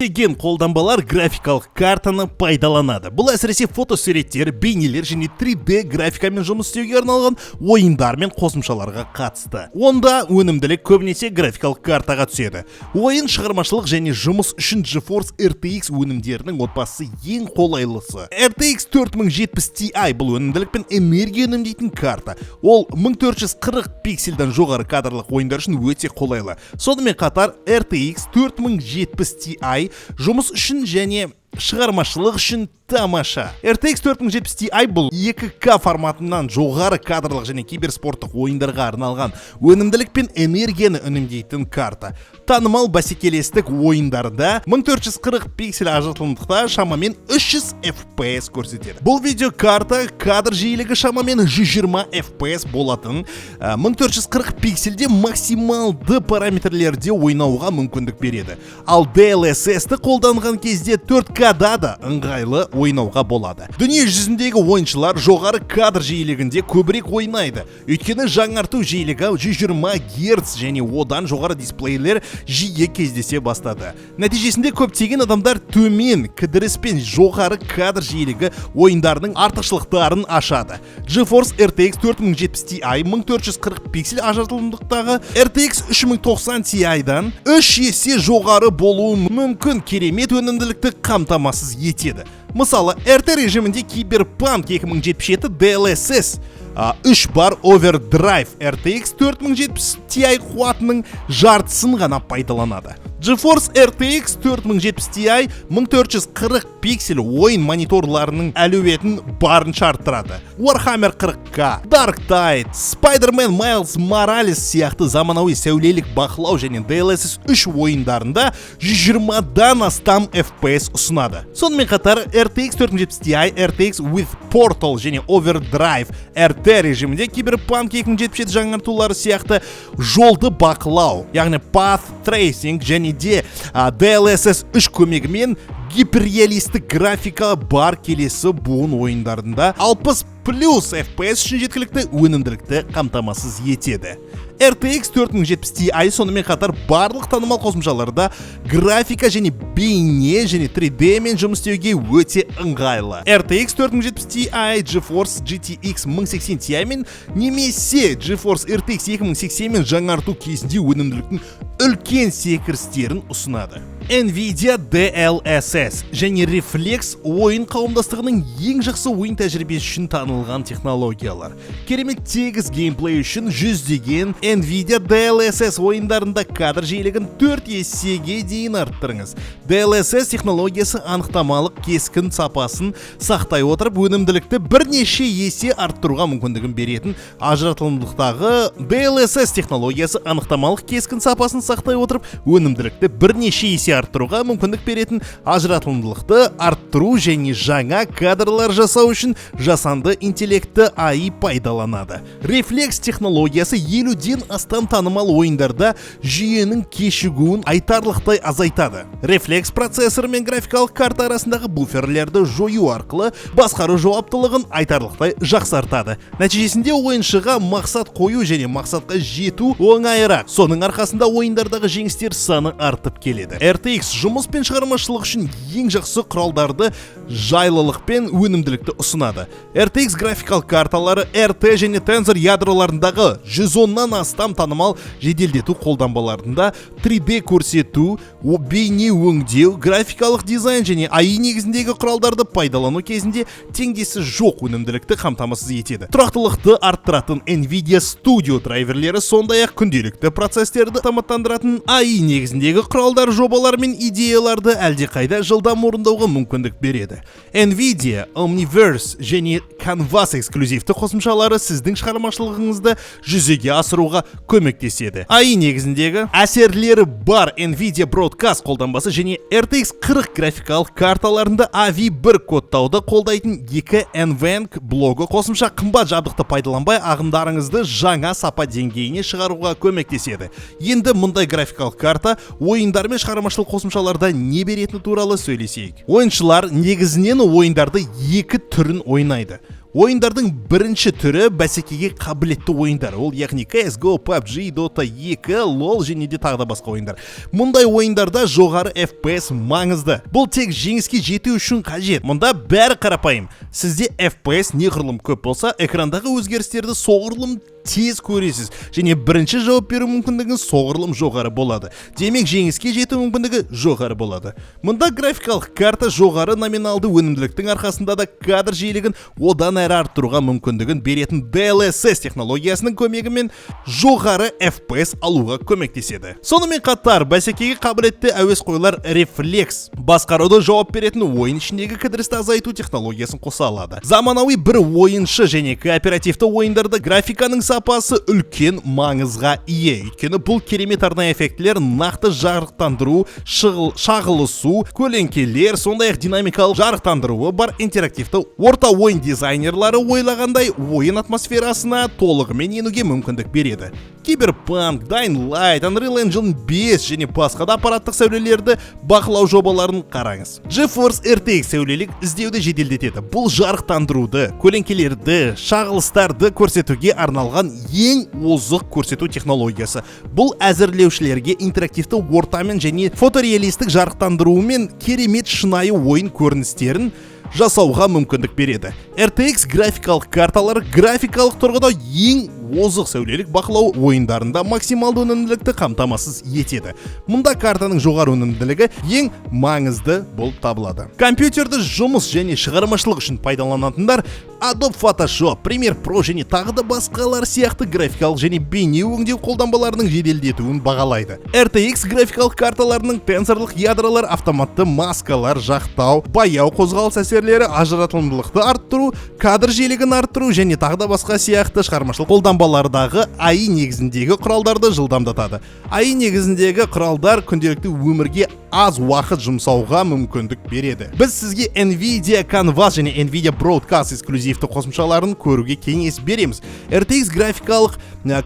Speaker 1: Көптеген қолданбалар графикалық картаны пайдаланады. Бұл әсіресе фотосуреттер, бейнелер және 3D графикамен жұмыс істеуге арналған ойындар мен қосымшаларға қатысты. Онда өнімділік көбінесе графикалық картаға түседі. Ойын, шығармашылық және жұмыс үшін GeForce RTX өнімдерінің отбасысы ең қолайлысы. RTX 4070 Ti бұл өнімділік пен энергия үнемдейтін карта. Ол 1440 пиксельден жоғары кадрлық ойындар үшін өте қолайлы. Сонымен қатар RTX 4070 Ti жұмыс үшін және шығармашылық үшін тамаша. RTX 4070 Ti бұл 2К форматынан жоғары кадрлық және киберспорттық ойындарға арналған өнімділік пен энергияны үнемдейтін карта. Танымал бәсекелестік ойындарда 1440 пиксель ажыратылымдықта шамамен 300 FPS көрсетеді. Бұл видеокарта кадр жиілігі шамамен 120 FPS болатын 1440 пиксельде максималды параметрлерде ойнауға мүмкіндік береді. Ал DLSS-ті қолданған кезде 4К-да да ыңғайлы ойнауға болады. Дүние жүзіндегі ойыншылар жоғары кадр жиілігінде көбірек ойнайды. Өйткені жаңарту жиілігі 120 Гц және одан жоғары дисплейлер жиі кездесе бастады. Нәтижесінде көптеген адамдар төмен кідіріс пен жоғары кадр жиілігі ойындарының артықшылықтарын ашады. GeForce RTX 4070 Ti 1440 пиксель ажыратылымдықтағы RTX 3090 Ti-дан 3 есе жоғары болуы мүмкін керемет өнімділікті қамтамасыз етеді. Мысалы, RT режимінде Cyberpunk 2077 DLSS 3 бар Overdrive RTX 4070 Ti қуатының жартысын ғана пайдаланады. GeForce RTX 4070 Ti 1440 пиксель ойын мониторларының әлеуетін барынша арттырады. Warhammer 40K, Darktide, Spider-Man Miles Morales сияқты заманауи сәулелік бақылау және DLSS 3 ойындарында 120-дан астам FPS ұсынады. Сонымен қатар RTX 4070 Ti RTX with Portal және Overdrive RT режимінде Cyberpunk 2077 жаңартулары сияқты жолды бақылау, яғни Path Tracing және де DLSS 3 көмегімен гиперреалистік графика бар келесі буын ойындарында 60 плюс FPS үшін жеткілікті өнімділікті қамтамасыз етеді. RTX 4070 Ti сонымен қатар барлық танымал қосымшаларда графика және бейне және 3D мен жұмыс істеуге өте ыңғайлы. RTX 4070 Ti GeForce GTX 1080 Ti мен немесе GeForce RTX 2080 мен жаңарту кезінде өнімділіктің үлкен секірістерін ұсынады. Nvidia DLSS және Reflex ойын қауымдастығының ең жақсы ойын тәжірибесі үшін танылған технологиялар. Керемет тегіс геймплей үшін жүздеген Nvidia DLSS ойындарында кадр жиілігін 4 есеге дейін арттырыңыз. DLSS технологиясы анықтамалық кескін сапасын сақтай отырып, өнімділікті бірнеше есе арттыруға мүмкіндігін беретін ажыратылымдықтағы DLSS технологиясы анықтамалық кескін сапасын сақтай отырып, өнімділікті бірнеше есе арттыруға мүмкіндік беретін ажыратылымдылықты арттыру және жаңа кадрлар жасау үшін жасанды интеллектті AI пайдаланады. Reflex технологиясы 50-ден астам танымал ойындарда жүйенің кешігуін айтарлықтай азайтады. Reflex процессор мен графикалық карта арасындағы буферлерді жою арқылы басқару жауаптылығын айтарлықтай жақсартады. Нәтижесінде ойыншыға мақсат қою және мақсатқа жету оңайырақ. Соның арқасында ойындардағы жеңістер саны артып келеді. RTX жұмыс пен шығармашылық үшін ең жақсы құралдарды, жайлылық пен өнімділікті ұсынады. RTX графикалық карталары RT және Tensor ядроларындағы 110-нан астам танымал жеделдету қолданбаларында 3D көрсету, бейне өңдеу, графикалық дизайн және AI негізіндегі құралдарды пайдалану кезінде теңдесі жоқ өнімділікті қамтамасыз етеді. Тұрақтылықты арттыратын Nvidia Studio драйверлері, сондай-ақ күнделікті процестерді автоматтандыратын AI негізіндегі құралдар жобалар мен идеяларды әлдеқайда жылдам орындауға мүмкіндік береді. Nvidia Omniverse және Canvas эксклюзивті қосымшалары сіздің шығармашылығыңызды жүзеге асыруға көмектеседі. AI негізіндегі әсерлері бар Nvidia Broadcast қолданбасы және RTX 40 графикалық карталарында AV1 кодтауды қолдайтын екі NVENC блогы қосымша қымбат жабдықты пайдаланбай, ағымдарыңызды жаңа сапа деңгейіне шығаруға көмектеседі. Енді мұндай графикалық карта ойындар мен шығармашылық қосымшаларда не беретіні туралы сөйлесейік. Ойыншылар негізінен ойындарды екі түрін ойнайды. Ойындардың бірінші түрі – бәсекеге қабілетті ойындар. Ол, яғни, CSGO, PUBG, Dota 2, LoL және де тағы да басқа ойындар. Мұндай ойындарда жоғары FPS маңызды. Бұл тек жеңіске жету үшін қажет. Мұнда бәрі қарапайым. Сізде FPS неғұрлым көп болса, экрандағы өзгерістерді соғұрлым тез көресіз және бірінші жауап беру мүмкіндігіңіз соғұрлым жоғары болады. Демек, жеңіске жету мүмкіндігі жоғары болады. Мұнда графикалық карта жоғары номиналды өнімділіктің арқасында да кадр жиілігін одан әрі арттыруға мүмкіндігін беретін DLSS технологиясының көмегімен жоғары FPS алуға көмектеседі. Сонымен қатар бәсекеге қабілетті әуесқойлар Reflex басқаруды жауап беретін ойын ішіндегі кідірісті азайту технологиясын қоса алады. Заманауи бір ойыншы және кооперативті ойындарда графиканың сапасы үлкен маңызға ие. Өйткені бұл керемет арнайы эффектілер, нақты жарықтандыру, шағылысу, көлеңкелер, сондай-ақ динамикалық жарықтандыруы бар интерактивті орта ойын дизайнерлары ойлағандай ойын атмосферасына толығымен енуге мүмкіндік береді. Киберпанк, Dying Light, Unreal Engine 5 және басқа да аппараттық сәулелерді бақылау жобаларын қараңыз. GeForce RTX сәулелік іздеуді жеделдетеді. Бұл жарықтандыруды, көлеңкелерді, шағылыстарды көрсетуге арналған ең озық көрсету технологиясы. Бұл әзірлеушілерге интерактивті ортамен және фотореалистік жарықтандыруымен керемет шынайы ойын көріністерін жасауға мүмкіндік береді. RTX графикалық карталары графикалық тұрғыда ең озық сәулелік бақылау ойындарында максималды өнімділікті қамтамасыз етеді. Мұнда картаның жоғары өнімділігі ең маңызды болып табылады. Компьютерді жұмыс және шығармашылық үшін пайдаланатындар Adobe Photoshop, Premiere Pro және тағы да басқалар сияқты графикалық және бейне өңдеу қолданбаларының жеделдетуін бағалайды. RTX графикалық карталарының тензорлық ядролар автоматты маскалар жақтау, баяу қозғалыс әсерлері, ажыратылымдылықты арттыру, кадр жиілігін арттыру және тағы да басқа сияқты шығармашылық қолданбалардағы AI негізіндегі құралдарды жылдамдатады. AI негізіндегі құралдар күнделікті өмірге аз уақыт жұмсауға мүмкіндік береді. Біз сізге Nvidia Canvas және Nvidia Broadcast эксклюзивті қосымшаларын көруге кеңес береміз. RTX графикалық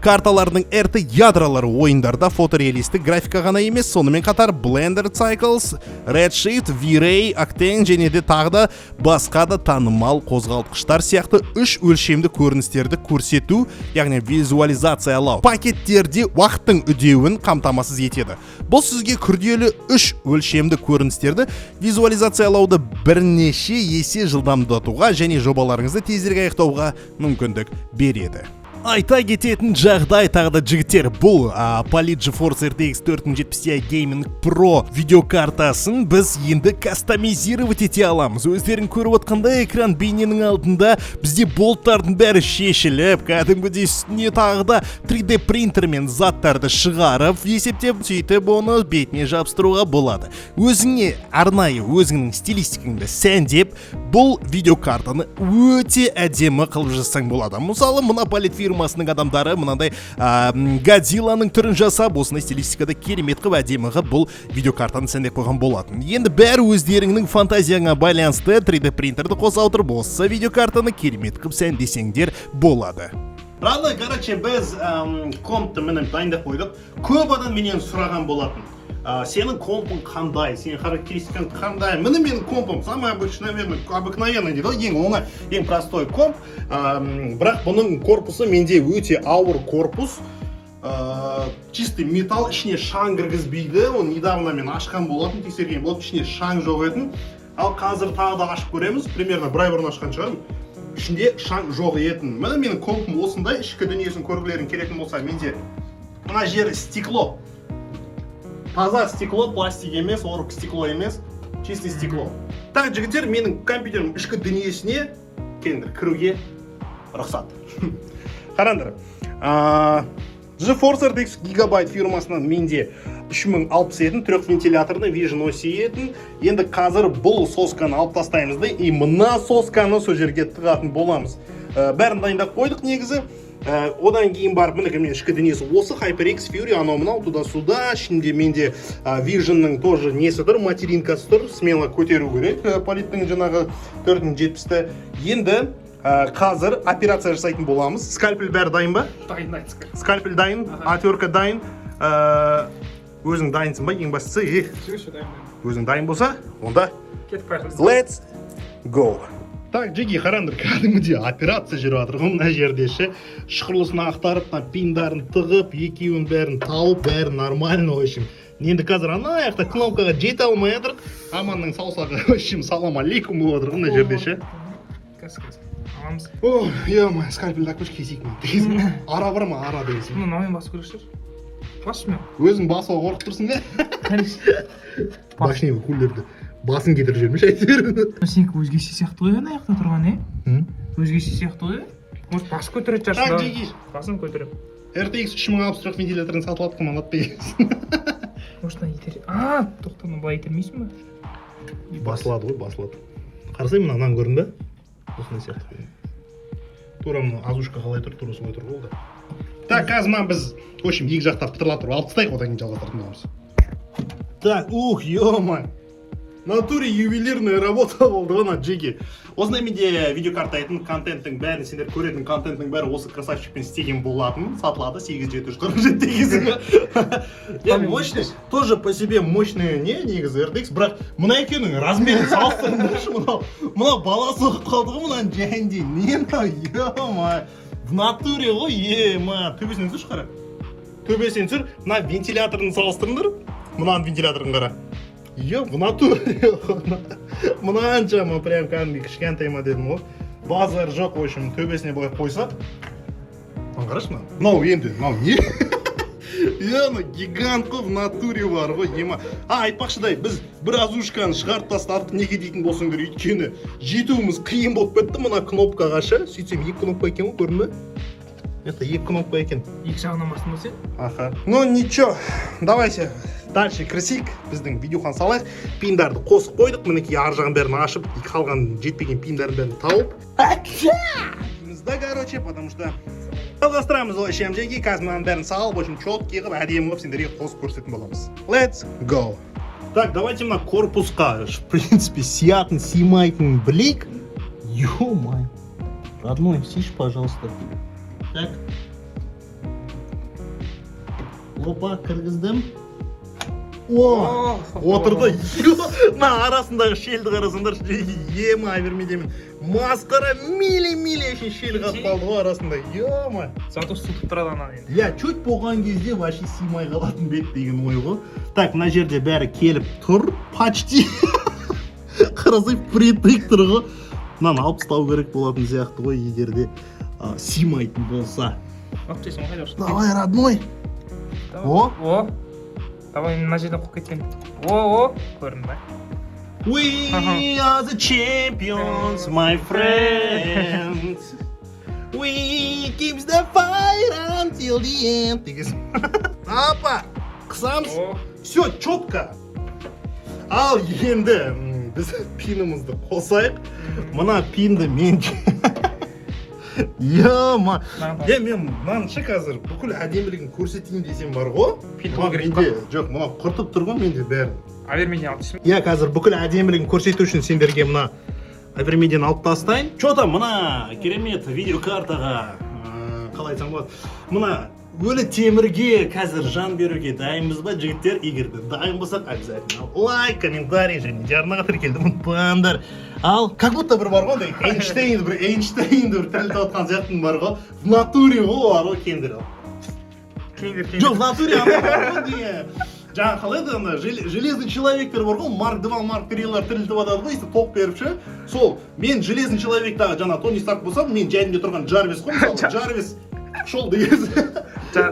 Speaker 1: карталарының RT ядролары ойындарда фотореалистік графика ғана емес, сонымен қатар Blender Cycles, Redshift, V-Ray, Octane және де тағы да басқа да танымал қозғалтқыштар сияқты үш өлшемді көріністерді көрсету, яғни визуализациялау пакеттерде уақыттың үдеуін қамтамасыз етеді. Бұл сізге күрделі үш өлшемді көріністерді визуализациялауды бірнеше есе жылдамдатуға және жобаларыңызды тезірек аяқтауға мүмкіндік береді. Айта кететін жағдай тағы да, жігіттер, бұл Palit GeForce RTX 4070 Ti Gaming Pro видеокартасын біз енді кастомизировать ете аламыз. Өздерің көріп отқандай, экран бейненің алдында бізде болттардың бәрі шешіліп, кәдімгідей үстіне тағы да 3D принтермен заттарды шығарып, есептеп, сөйтіп оны бетіне жабыстыруға болады. Өзіңе арнайы өзіңнің стилистикаңды сәндеп, бұл видеокартаны өте әдемі қылып жасасаң болады. Мысалы, мына Palit фирмасының адамдары мынандай Годзилланың түрін жасап, осындай стилистикада керемет қылып, әдемі қылып бұл видеокартаны сәндеп қойған болатын. Енді бәрі өздеріңнің фантазияңа байланысты 3D принтерді қоса отырып, осы видеокартаны керемет қылып сәндесеңдер болады. Раны, короче, біз компты міне дайындап қойдық. Көп адам менен сұраған болатын. Сенің компың қандай, сенің характеристикаң қандай? Міне, менің компым самый обыкновенный, обыкновенный дейді ғой, ең оңай, ең простой комп. Бірақ бұның корпусы менде өте ауыр корпус. Чистый металл, ішіне шаң кіргізбейді. Оны недавно мен ашқан болатын, тексерген болатын, ішіне шаң жоқ етін. Ал қазір тағы да ашып көреміз. Примерно бір ай бұрын ашқан шығармын, ішінде шаң жоқ етін. Міне, менің компым осындай. Ішкі дүниесін көргілерің келетін болса, менде мына жері стекло, таза стекло, пластик емес, орг стекло емес, чистый стекло. Так, жігіттер, менің компьютерім ішкі дүниесіне келіңдер, кіруге рұқсат. Қараңдар, GeForce RTX Gigabyte фирмасынан менде 3060 етін, трехвентиляторный Vision OC етін. Енді қазір бұл сосканы алып тастаймыз да и мына сосканы сол жерге тығатын боламыз. Бәрін дайындап қойдық негізі. Одан кейін барып, мінекей, менің ішкі дүниесі осы HyperX Fury, анау мынау туда сюда. Ішінде менде Vision'ның тоже несі тұр, материнкасы тұр, смело көтеру керек Политтің жаңағы 4070-ті. Енді қазір операция жасайтын боламыз. Скальпель бәрі дайын ба?
Speaker 2: Дайын, айтсың.
Speaker 1: Скальпель дайын, отвертка дайын. Өзің дайынсың ба, ең бастысы?
Speaker 2: Все, все дайын.
Speaker 1: Өзің дайын болса, онда
Speaker 2: Кетіп бара.
Speaker 1: Let's go. Так, жеке, қараңдар, кәдімгідей операция жүріп жатыр ғой мына жерде ше. Шұқырлысын ақтарып, мына пиндарын тығып, екеуін бәрін тауып, бәрі нормально, в общем. Енді қазір ана жақта кнопкаға жете алмай жатырық. Аманның саусағы, в общем, салам алейкум болып жатыр ғой мына жерде ше.
Speaker 2: Қазір, қазір аламыз.
Speaker 1: О, е, скальпельді алып келші, кесейік мына. Ара бар ма, ара дегенсің?
Speaker 2: Мына мынаумен басу керек шығар. Басшы мен.
Speaker 1: Өзің басуға қорқып тұрсың ба?
Speaker 2: Конечно.
Speaker 1: Башня кулерді басын кетіріп жібермеші әйтеуір.
Speaker 2: Сенікі өзгеше сияқты ғой, ана жақта тұрған, е? Өзгеше сияқты ғой. Может, бас көтеретін
Speaker 1: Так,
Speaker 2: шығарсың.
Speaker 1: Жеке.
Speaker 2: Басын көтеремін.
Speaker 1: RTX 3060 трехвентиляторын сатып алдық, алады дегенсің.
Speaker 2: Может, мына итер, а, тоқта, мына былай итермейсің ба?
Speaker 1: Басылады ғой, басылады. Қарасай, мына мынаны көрдің ба? Осындай сияқты. Тура мына озвучка қалай тұр, тура солай тұр ғой ол да. Так, қазір мына біз, в общем, екі жақтап пытырлап тұрып алып тастайық, одан кейін жалғастыратын боламыз. Так, ух, ё. Натуре ювелирная работа болды ғой мына, джеки. Осындай менде видеокарта етін, контенттің бәрін, сендер көретін контенттің бәрі осы красавчикпен істеген болатын. Сатылады 8747 дегенсің. Иә, мощный, тоже по себе мощный не негізі RTX, бірақ мына екеуінің размерін салыстырыңдаршы, мынау бала соғып қалды ғой мынаның жайында. Не мынау, ё, в натуре ғой, ема, төбесінен түсірші, қара. Төбесінен түсір, мына вентиляторын салыстырыңдар, мынаның вентиляторын қара. Е, в натуре мынаншама, прям кәдімгідей кішкентай ма дедім ғой. Базар жоқ, в общем, төбесіне былай қойса, Мынаны қарашы, мына. Мынау енді, мынау не? Е, мына гигант қой в натуре бар ғой, ема. А, айтпақшыдай, біз бір озвучканы шығарып тастадық, неге дейтін болсаңдар, өйткені жетуіміз қиын болып кетті мына кнопкаға ше. Сөйтсем, екі кнопка екен ғой, көрдің бе? Это екі кнопка екен.
Speaker 2: Екі жағынан бастың ба сен?
Speaker 1: Аха. Ну ничего, давайте дальше кірісейік. Біздің видеохан салайық. Пиндарды қосып қойдық. Мінекей, ар жағын бәрін ашып, қалған жетпеген пиндардың бәрін тауып. Дейміз да, короче, потому что жалғастырамыз ол ішеміз жеке. Қазір мынаның бәрін салып, в общем, четкий қылып, әдемі қылып сендерге қосып көрсететін боламыз. Let's go. Так, давайте мына корпусқа, в принципе, сиятын, сыймайтынын білейік. Ё-моё. Родной, сишь, пожалуйста. Так. Опа, кіргіздім. О, отырды. Мына арасындағы щельді қарасаңдаршы, ема, бермедемін. Масқара, мили-мили үшін щель қалып қалды ғой арасында. Ё-моё.
Speaker 2: Зато суытып тұрады ана енді.
Speaker 1: Иә, чуть болған кезде вообще сыймай қалатын бет деген ой ғой. Так, мына жерде бәрі келіп тұр, почти. Қарасай, впритык тұр ғой. Мынаны алып тастау керек болатын сияқты ғой, егер де сыймайтын болса.
Speaker 2: Алып тастайсың ғой, қайда барсың?
Speaker 1: Давай, родной. О.
Speaker 2: О. Давай, мына жерден қуып кеткен. О, о, көрдің ба?
Speaker 1: We are the champions, my friends. We keeps the fight until the end. Деген. Апа, қысамыз.
Speaker 2: О.
Speaker 1: Все четко. Ал енді біз пинімізді қосайық. Мына пинді мен. Ема. Е, мен мынаны ше қазір бүкіл әдемілігін көрсетейін десем бар ғой.
Speaker 2: Пин
Speaker 1: Мына
Speaker 2: керек.
Speaker 1: Менде, жоқ, мынау құртып тұр ғой менде бәрін.
Speaker 2: Авермеден алып түсін.
Speaker 1: Иә, қазір бүкіл әдемілігін көрсету үшін сендерге мына Авермеден алып тастайын. Че там, мына керемет видеокартаға, қалай айтсам болады, мына өлі темірге қазір жан беруге дайынбыз ба, жігіттер? Егер де дайын болсақ, обязательно лайк, комментарий және де арнаға тіркелуді ұмытпаңдар. Ал, как будто бір бар ғой, андай Эйнштейн, бір Эйнштейнді бір тірілтіп жатқан сияқтымын бар ғой. В натуре ғой, бар ғой, кендір.
Speaker 2: Кеңдер, кеңдер.
Speaker 1: Жоқ, в натуре ана бар ғой, не, жаңағы қалай еді, ана железный человектер бар ғой, Марк 2, Марк 3-лар тірілтіп жатады ғой, өйстіп тоқ беріп ше. Сол, мен железный человектағы жаңа Тони Старк болсам, мен жанымда тұрған Джарвис қой, мысалы, Джарвис шол деген.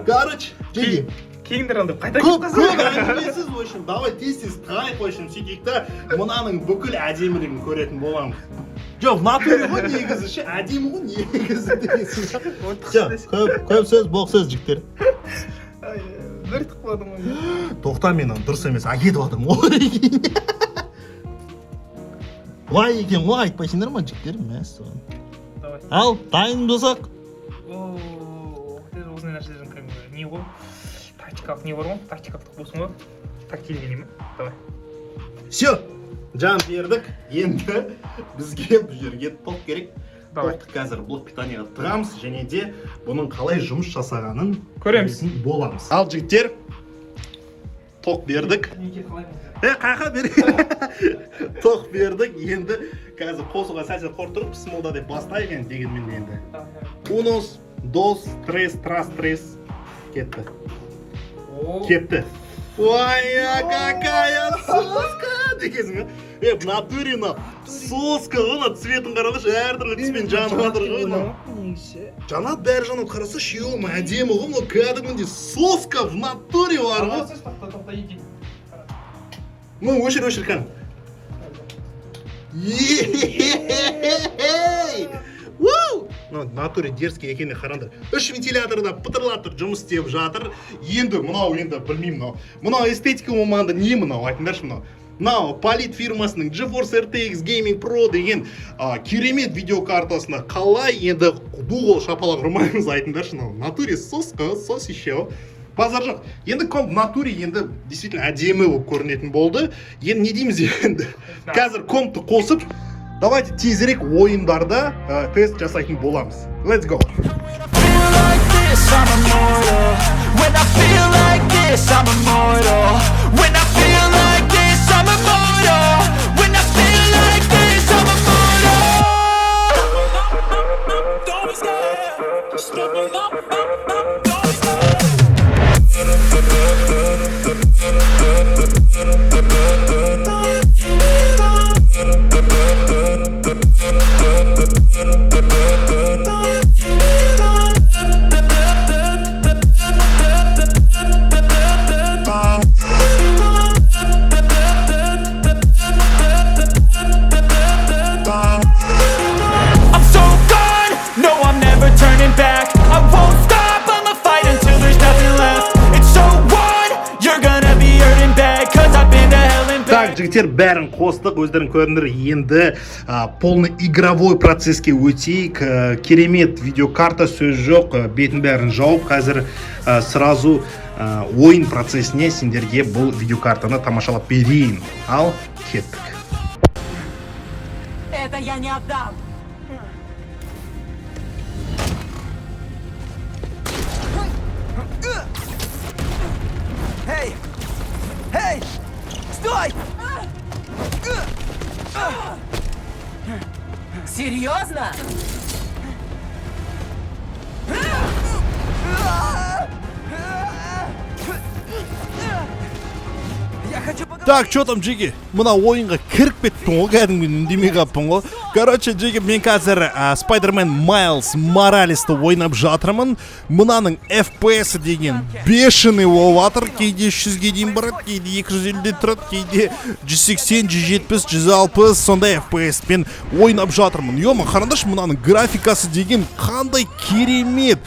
Speaker 1: Короче, жеге.
Speaker 2: Кеңдер ал деп қайта
Speaker 1: Көп
Speaker 2: кетіп
Speaker 1: көп
Speaker 2: қалсың.
Speaker 1: Әңгімесіз, в общем, давай тез тез тығайық, в общем, сөйтейік та, мынаның бүкіл әдемілігін көретін боламыз. Жоқ, в натуре ғой негізі ше, әдемі ғой негізі деген сияқты. Всё, көп көп сөз, боқ сөз, жігіттер.
Speaker 2: Ай, бір тықпадым ғой.
Speaker 1: Тоқта, мен аны дұрыс емес әкетіп жатырмын ғой. Былай екен ғой, айтпайсыңдар ма, жігіттер? Мәссаған.
Speaker 2: Давай.
Speaker 1: Ал, дайын болсақ.
Speaker 2: О, осындай нәрселердің кәдімгі не ғой, тактикалық не бар ғой, тактикалық болсын ғой, тактильный не ма? Давай.
Speaker 1: Все, жан бердік. Енді бізге бұл жерге тоқ керек.
Speaker 2: Давай.
Speaker 1: Тоқты қазір блок питанияға тығамыз және де бұның қалай жұмыс жасағанын
Speaker 2: Көреміз.
Speaker 1: көретін боламыз. Ал, жігіттер, тоқ бердік.
Speaker 2: Неге қалаймыз?
Speaker 1: Е, қаяққа бер? Тоқ бердік. Енді қазір қосуға сәл сәл қорқып тұрып, пысмылда деп бастайық енді, дегенмен де енді. Унос, dos, tres, трас, трес. Кетті.
Speaker 2: О.
Speaker 1: Кетті. Ой, какая соска дегенсің ғой. Е, в натуре мынау соска ғой, мына цветін қараңдаршы, әртүрлі түспен жанып жатыр ғой мынау.
Speaker 2: Негізі.
Speaker 1: Жанады, бәрі жанады, қарасайшы, ё, әдемі ғой мынау, кәдімгідей соска в натуре бар ғой.
Speaker 2: Тоқта, тоқта, иди.
Speaker 1: Ну, өшір, өшір, кән. Ей! Вау! Мынау в натуре дерзкий екеніне қараңдар. Үш вентилятор да пытырлатып жұмыс істеп жатыр. Енді мынау енді білмеймін мынау. Мынау эстетика маманды не мынау, айтыңдаршы мынау. Мынау Palit фирмасының GeForce RTX Gaming Pro деген керемет видеокартасына қалай енді ду қол шапалақ ұрмаймыз, айтыңдаршы мынау. В натуре соска, сосище. Базар жоқ. Енді комп в натуре енді действительно әдемі болып көрінетін болды. Енді не дейміз енді? Қазір компты қосып, давайте тезірек ойындарда тест жасайтын боламыз. Let's go.
Speaker 4: Feel like this, I'm immortal. When I feel like this, I'm immortal. When I feel like this, I'm immortal. When I feel like this, I'm immortal.
Speaker 3: Don't be scared. Step up, up, up, don't be scared.
Speaker 1: Так, жігіттер, бәрін қостық, өздерің көрдіңдер. Енді полный игровой процесске өтейік. Керемет видеокарта, сөз жоқ. Бетін бәрін жауып, қазір сразу ойын процесіне сендерге бұл видеокартаны тамашалап берейін. Ал, кеттік.
Speaker 6: Это я не отдам.
Speaker 3: Эй! Эй! Стой!
Speaker 6: Серьезно?
Speaker 3: Я хочу поговорить.
Speaker 1: Так, что там, Джиги? Мына ойынға кіріп кеттің ғой, кәдімгі үндемей қалыппын ғой. Короче, Джиги, мен қазір Spider-Man Miles Morales'ты ойнап жатырмын. Мынаның FPS деген бешеный болып жатыр. Кейде 300-ге дейін барады, кейде 250-де тұрады, кейде 180, 170, 160, сондай FPS-пен ойнап жатырмын. Ё-ма, қараңдаршы, мынаның графикасы деген қандай керемет.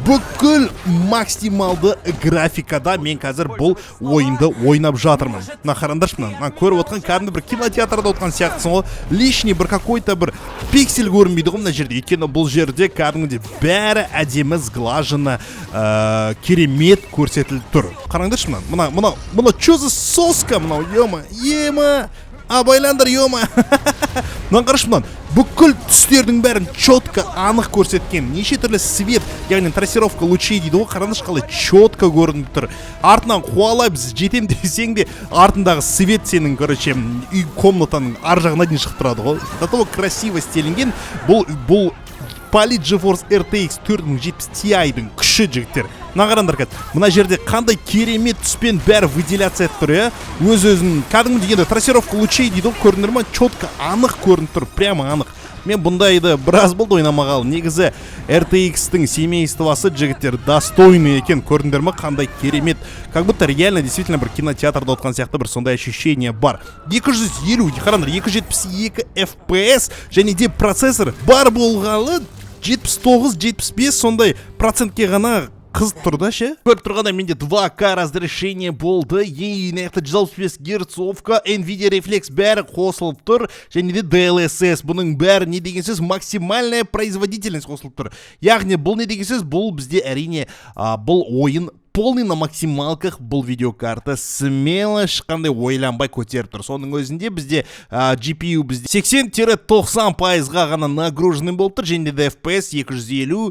Speaker 1: Бүкіл максималды графикада мен қазір бұл ойынды ойнап жатырмын. Мына қараңдаршы, мына көріп отқан кәдімгі бір кинотеатрда отқан сияқтысың ғой. Лишний бір какой-то бір пиксель көрінбейді ғой мына жерде. Өйткені бұл жерде кәдімгідей бәрі әдемі сглажено, керемет көрсетіліп тұр. Қараңдаршы, мына чё за соска мынау, ема, ема, абайлаңдар, ема. Мынаны қарашы, мынаны бүкіл түстердің бәрін четко, анық көрсеткен. Неше түрлі свет, яғни трассировка лучей дейді ғой, қараңдаршы, қалай четко көрініп тұр. Артынан қуалап жетем десең де, артындағы свет сенің, короче, үй комнатаның ар жағына дейін шығып тұрады ғой. До того красиво істелінген бұл Palit GeForce RTX 4070 Ti-дің күші, жігіттер. Мына қараңдар қазір. Мына жерде қандай керемет түспен бәрі выделяция етіп тұр, иә? Өз-өзін кәдімгідей енді трассировка лучей дейді ғой, көрдіңдер ма? Четко, анық көрініп тұр, прямо анық. Мен бұндайды біраз болды ойнамағалы. Негізі RTX-тің семействосы, жігіттер, достойный екен. Көрдіңдер ма, қандай керемет. Как будто реально, действительно, бір кинотеатрда отқан сияқты бір сондай ощущение бар. 250, қараңдар, 272 FPS және де процессор бар болғалы 79, 75 сондай процентке ғана қызып тұр да ше. Көріп тұрғандай, менде 2К разрешение болды. Ей, мына жақта 165 герцовка, Nvidia Reflex бәрі қосылып тұр. Және де DLSS, бұның бәрі не деген сөз, максимальная производительность қосылып тұр. Яғни бұл не деген сөз, бұл бізде әрине, бұл ойын полный на максималках, бұл видеокарта смело ешқандай ойланбай көтеріп тұр. Соның өзінде бізде GPU бізде 80-90 пайызға ғана нагруженный болып тұр, және де FPS 250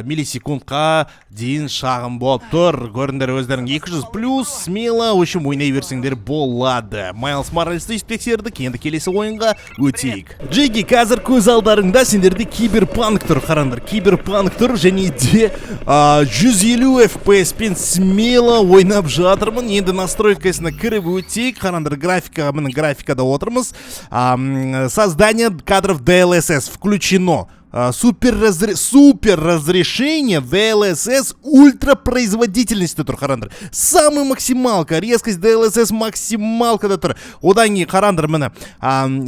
Speaker 1: миллисекундқа дейін шағын болып тұр. Көріңдер өздерің, 200 плюс смело, в общем, ойнай берсеңдер болады. Miles Morales'ті тексердік, енді келесі ойынға өтейік. Джеки, қазір көз алдарыңда сендерде киберпанк тұр, қараңдар, киберпанк тұр, және де 150 FPS пен смело ойнап жатырмын. Енді настройкасына кіріп өтейік. Қараңдар, графика, міне, графикада отырмыз. Создание кадров DLSS включено. Супер разрешение DLSS ультрапроизводительности тұр, қараңдар. Самый максималка, резкость DLSS максималкада тұр. Одан кейін қараңдар, міне,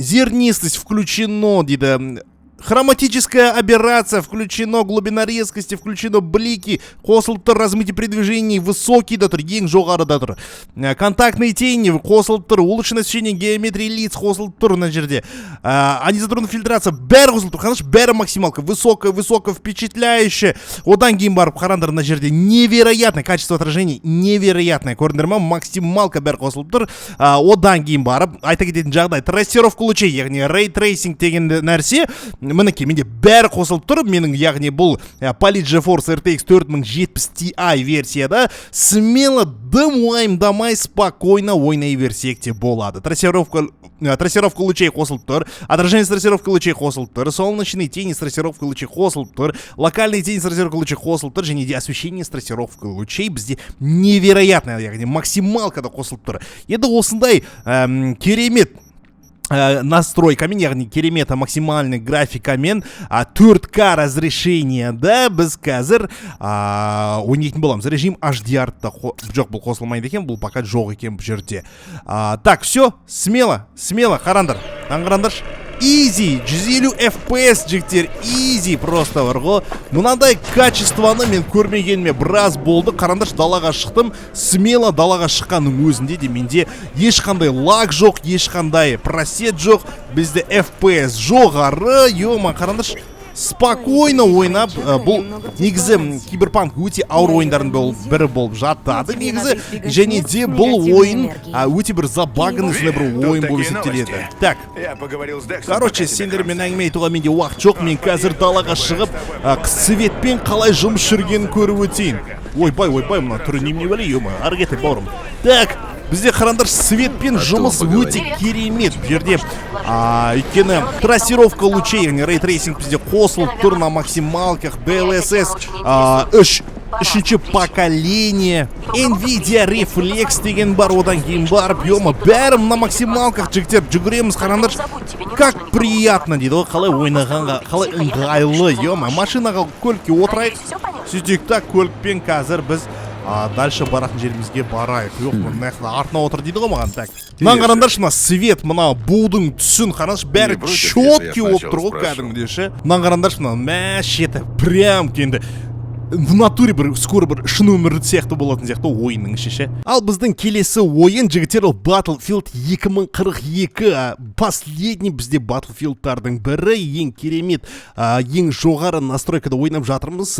Speaker 1: зернистость включено дейді. Хроматическая аберрация включено, глубина резкости включено, блики қосылып тұр, размытие при движении высокий да тұр, ең жоғары да тұр. Контактные тени қосылып тұр, улучшенное освещение геометрии лиц қосылып тұр мына жерде. Анизотропная фильтрация бәрі қосылып тұр, қараңдаршы, бәрі максималка, высокая, высокая, впечатляющая. Одан кейін барып қараңдар, мына жерде невероятное качество отражений, невероятное, көрдіңдер ма, максималка бәрі қосылып тұр. Одан кейін барып айта кететін жағдай, трассировка лучей, яғни ray tracing деген нәрсе, мінекей, менде бәрі қосылып тұр. Менің, яғни бұл Palit GeForce RTX 4070 Ti версияда смело, дым уайымдамай, спокойно ойнай берсек те болады. Трассировка лучей қосылып тұр, отражение с трассировкой лучей қосылып тұр, солнечные тени с трассировкой лучей қосылып тұр, локальные тени с трассировкой лучей қосылып тұр, және де освещение с трассировкой лучей бізде невероятное, яғни максималкада қосылып тұр. Енді осындай керемет настройкамен, яғни керемет максимальный графикамен, 4К разрешениеда біз қазір ойнайтын боламыз. Режим HDR да жоқ, бұл қосылмайды екен, бұл пока жоқ екен бұл жерде. Так, все, смело, смело, қараңдар, қараңдаршы. Изи, 150 FPS, жігіттер, изи просто бар ғой. Мынандай качествоны мен көрмегеніме біраз болды. Қараңдаршы, далаға шықтым, смело далаға шыққанның өзінде де менде ешқандай лаг жоқ, ешқандай просед жоқ. Бізде FPS жоғары, ё, қараңдаршы, спокойно ойнап, бұл негізі Киберпанк өте ауыр ойындардың бірі болып жатады негізі, және де бұл ойын өте бір забаганный, сондай бір ойын болып есептеледі. Так.
Speaker 7: Я поговорил с Дексом.
Speaker 1: Короче, сендермен әңгіме айтуға менде уақыт жоқ. Мен қазір далаға шығып, светпен қалай жұмыс жүргенін көріп өтейін. Ойбай, ойбай, мына түрі немене бәле, ё, ары кет, бауырым. Так, бізде, қараңдар, светпен жұмыс өте керемет бұл жерде, өйткені трассировка лучей, яғни ray tracing бізде қосылып тұр на максималках, DLSS 3, үшінші поколение, Nvidia Reflex деген бар, одан кейін барып, ё, бәрі на максималках, жігіттер, жүгіреміз, қараңдаршы, как приятно дейді ғой, қалай ойнағанға, қалай ыңғайлы, ё, машинаға, көлікке отырайық, сөйтейік та, көлікпен қазір біз дальше баратын жерімізге барайық. Жоқ, мына жақта артына отыр дейді ғой маған. Так, мынаны қараңдаршы, мына свет, мына будың түсін қараңдаршы, бәрі
Speaker 7: Не против, если я
Speaker 1: четкий болып тұр ғой
Speaker 7: сначала спрошу?
Speaker 1: Кәдімгідей ше. Мынаны қараңдаршы, мына мә, шеті прям енді в натуре бір скоро бір шын өмір сияқты болатын сияқты ойынның іші ше. Ал біздің келесі ойын, жігіттер, ол Battlefield 2042. Последний бізде Battlefieldтардың бірі, ең керемет, ең жоғары настройкада ойнап жатырмыз.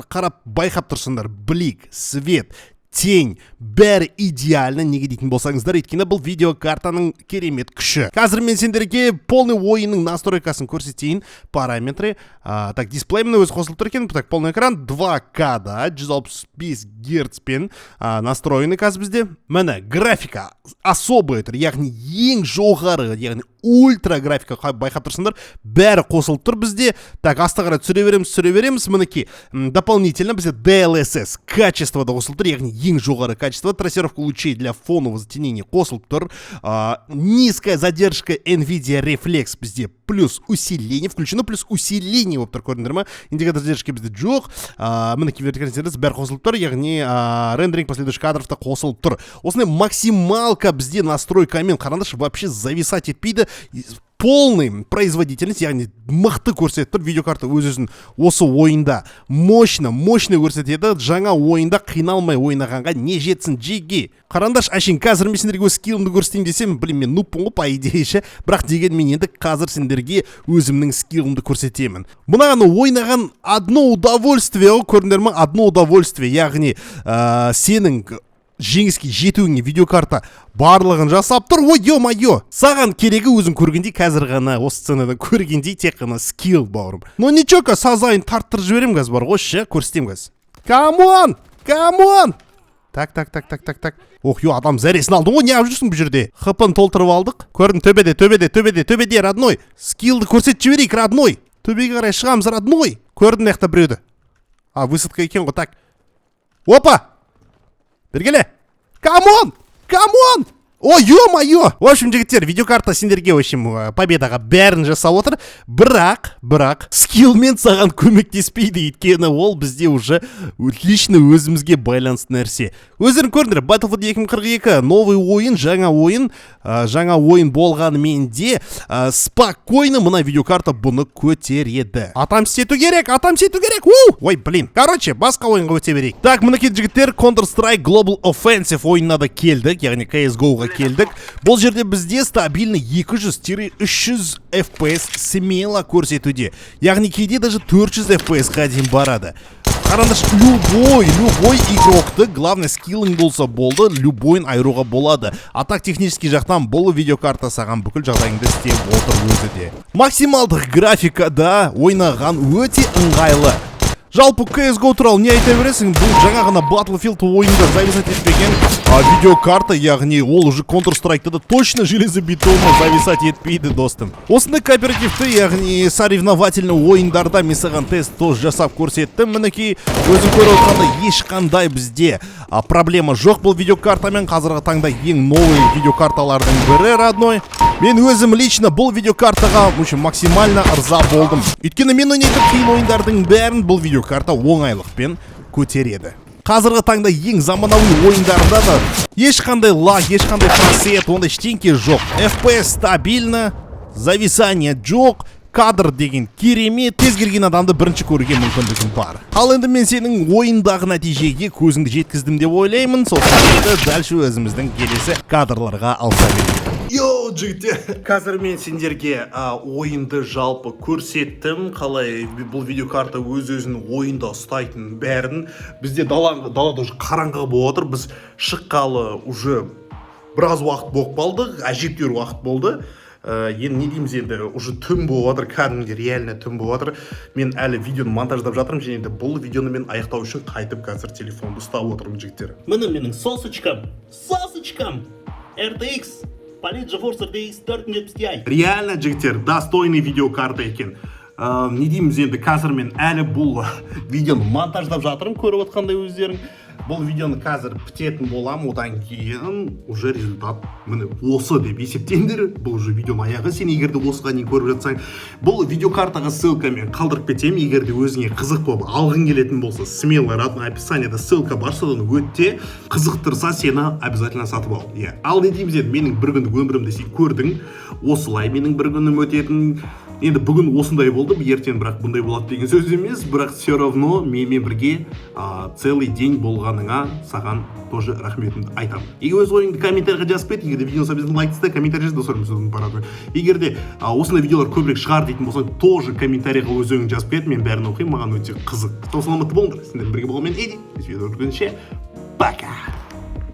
Speaker 1: Қарап байқап тұрсыңдар, блик, свет, тень, бәрі идеально. Неге дейтін болсаңыздар, өйткені бұл видеокартаның керемет күші. Қазір мен сендерге полный ойынның настройкасын көрсетейін, параметры. Так, дисплей міне өзі қосылып тұр екен. Так, полный экран 2К да 165 герцпен настроены. Қазір бізде, міне, графика особый тұр, яғни ең жоғары, яғни ультра графика. Байқап тұрсыңдар, бәрі қосылып тұр бізде. Так, асты қарай түсіре береміз, түсіре береміз. Мінекей, дополнительно бізде DLSS качество да қосылып тұр, яғни ең жоғары качество, трассировка лучей для фонового затенения қосылып тұр, низкая задержка, Nvidia Reflex бізде плюс усиление включено, плюс усиление болып тұр, көрдіңдер ма? Индикатор задержки бізде жоқ. Мінекей, вертикальный сервис бәрі қосылып тұр, яғни рендеринг последующих кадров та қосылып тұр. Осындай максималка бізде настройкамен, қараңдаршы, вообще зависать етпейді. Полный производительность, яғни мықты көрсетіп тұр видеокарта өз өзін осы ойында, мощно, мощно көрсетеді. Жаңа ойында қиналмай ойнағанға не жетсін, жеге? Қараңдаршы, әшейін қазір мен сендерге өз скиллымды көрсетейін десем, блин, мен нубпын ғой по идее ше, бірақ дегенмен енді қазір сендерге өзімнің скиллымды көрсетемін. Мынаны ойнаған одно удовольствие ғой, көрдіңдер ма? Одно удовольствие, яғни сенің жеңіске жетуіңе видеокарта барлығын жасап тұр. Ой, ё моё, саған керегі, өзің көргендей, қазір ғана осы сценадан көргендей, тек қана скилл, бауырым. Но ничего, сазайын тарттырып жіберемін қазір бар ғой ше, көрсетемін қазір. Come on, come on. Так, так, так, так, так, так. Ох, ё, адам зәресін алдың ғой, неғып жүрсің бұл жерде? ХП-ны толтырып алдық. Көрдім, төбеде, төбеде, төбеде, төбеде, родной. Скиллді көрсетіп жіберейік, родной. Төбеге қарай шығамыз, родной. Көрдім мына жақта біреуді. А, высадка екен ғой, так. Опа! Бергеле! Come on! Come on! Ой, ё-моё! В общем, жігіттер, видеокарта сендерге, в общем, победаға бәрін жасап отыр. Бірақ, скиллмен саған көмектеспейді, өйткені ол бізде уже лично өзімізге байланысты нәрсе. Өздерің көрдіңдер, Battlefield 2042 новый ойын, жаңа ойын, жаңа ойын болғанымен де, спокойно мына видеокарта бұны көтереді. Отомстить ету керек, отомстить ету керек. У! Ой, блин. Короче, басқа ойынға өте берейік. Так, мінекей, жігіттер, Counter Strike Global Offensive ойынына да келдік, яғни CSGO-ға келдік. Бұл жерде бізде стабильно 200-300 FPS смело көрсетуде. Яғни кейде даже 400 FPS-қа дейін барады. Қараңдаршы, любой игрокты, главное, скиллің болса болды, любойын айыруға болады. А так технический жақтан бұл видеокарта саған бүкіл жағдайыңды істеп отыр өзі де. Максималдық графикада ойнаған өте ыңғайлы. Жалпы CSGO туралы не айта бересің? Бұл жаңа ғана Battlefield ойында зависать етпеген видеокарта, яғни ол уже Counter Strike'та да точно железобетонно зависать етпейді, достым. Осындай кооперативті, яғни соревновательный ойындарда мен саған тест тоже жасап көрсеттім. Мінекей, өзің көріп отырғандай, ешқандай бізде проблема жоқ бұл видеокартамен. Қазіргі таңда ең новый видеокарталардың бірі, родной. Мен өзім лично бұл видеокартаға, в общем, максимально ырза болдым. Өйткені мен ойнайтын қиын ойындардың бәрін бұл видеокарта оңайлықпен көтереді. Қазіргі таңда ең заманауи ойындарда да ешқандай лаг, ешқандай просед, ондай ештеңке жоқ. FPS стабильно. Зависание жоқ, кадр деген керемет. Кез келген адамды бірінші көруге мүмкіндігің бар. Ал енді мен сенің ойындағы нәтижеге көзіңді жеткіздім деп ойлаймын. Сол себепті дальше өзіміздің келесі кадрларға алса берейік. Йоу, жігіттер! Қазір мен сендерге ойынды жалпы көрсеттім, қалай бұл видеокарта өз өзін ойында ұстайтынын бәрін. Бізде далада уже қараңғы болып отыр. Біз шыққалы уже біраз уақыт болып қалды, әжептәуір уақыт болды. Енді не дейміз енді, уже түн болып жатыр, кәдімгідей реально түн болып жатыр. Мен әлі видеоны монтаждап жатырмын және де бұл видеоны мен аяқтау үшін қайтып қазір телефонды ұстап отырмын, жігіттер. Міне, менің сосочкам, сосочкам RTX Palit GeForce RTX 4070 Ti. Реально, жігіттер, достойный видеокарта екен. Не дейміз енді, қазір мен әлі бұл видеоны монтаждап жатырмын, көріп отқандай өздерің. Бұл видеоны қазір бітетін боламын, одан кейін уже результат міне осы деп есептеңдер. Бұл уже видеоның аяғы. Сен егер де осыған дейін көріп жатсаң, бұл видеокартаға ссылка мен қалдырып кетемін. Егер де өзіңе қызық болып алғың келетін болса, смело, родной, описанияда ссылка бар, содан өт те, қызықтырса сені, обязательно сатып ал, иә. Ал не дейміз енді, менің бір күндік өмірімді сен көрдің. Осылай менің бір күнім өтетін. Енді бүгін осындай болды, ертең бірақ бұндай болады деген сөз емес, бірақ все равно менімен бірге целый день болғаныңа саған тоже рахметімді айтамын. Егер өз ойыңды комментарийға жазып кет. Егер де видео ұнаса, лайк таста, комментарий жаз, достарым, порадуй. Егер де осындай видеолар көбірек шығар дейтін болсаң, тоже комментарийға өз ойыңды жазып кет, мен бәрін оқимын, маған өте қызық. Сау саламатты болыңдар, сендермен бірге болған мен, Эдди. Видео көргенше, пока.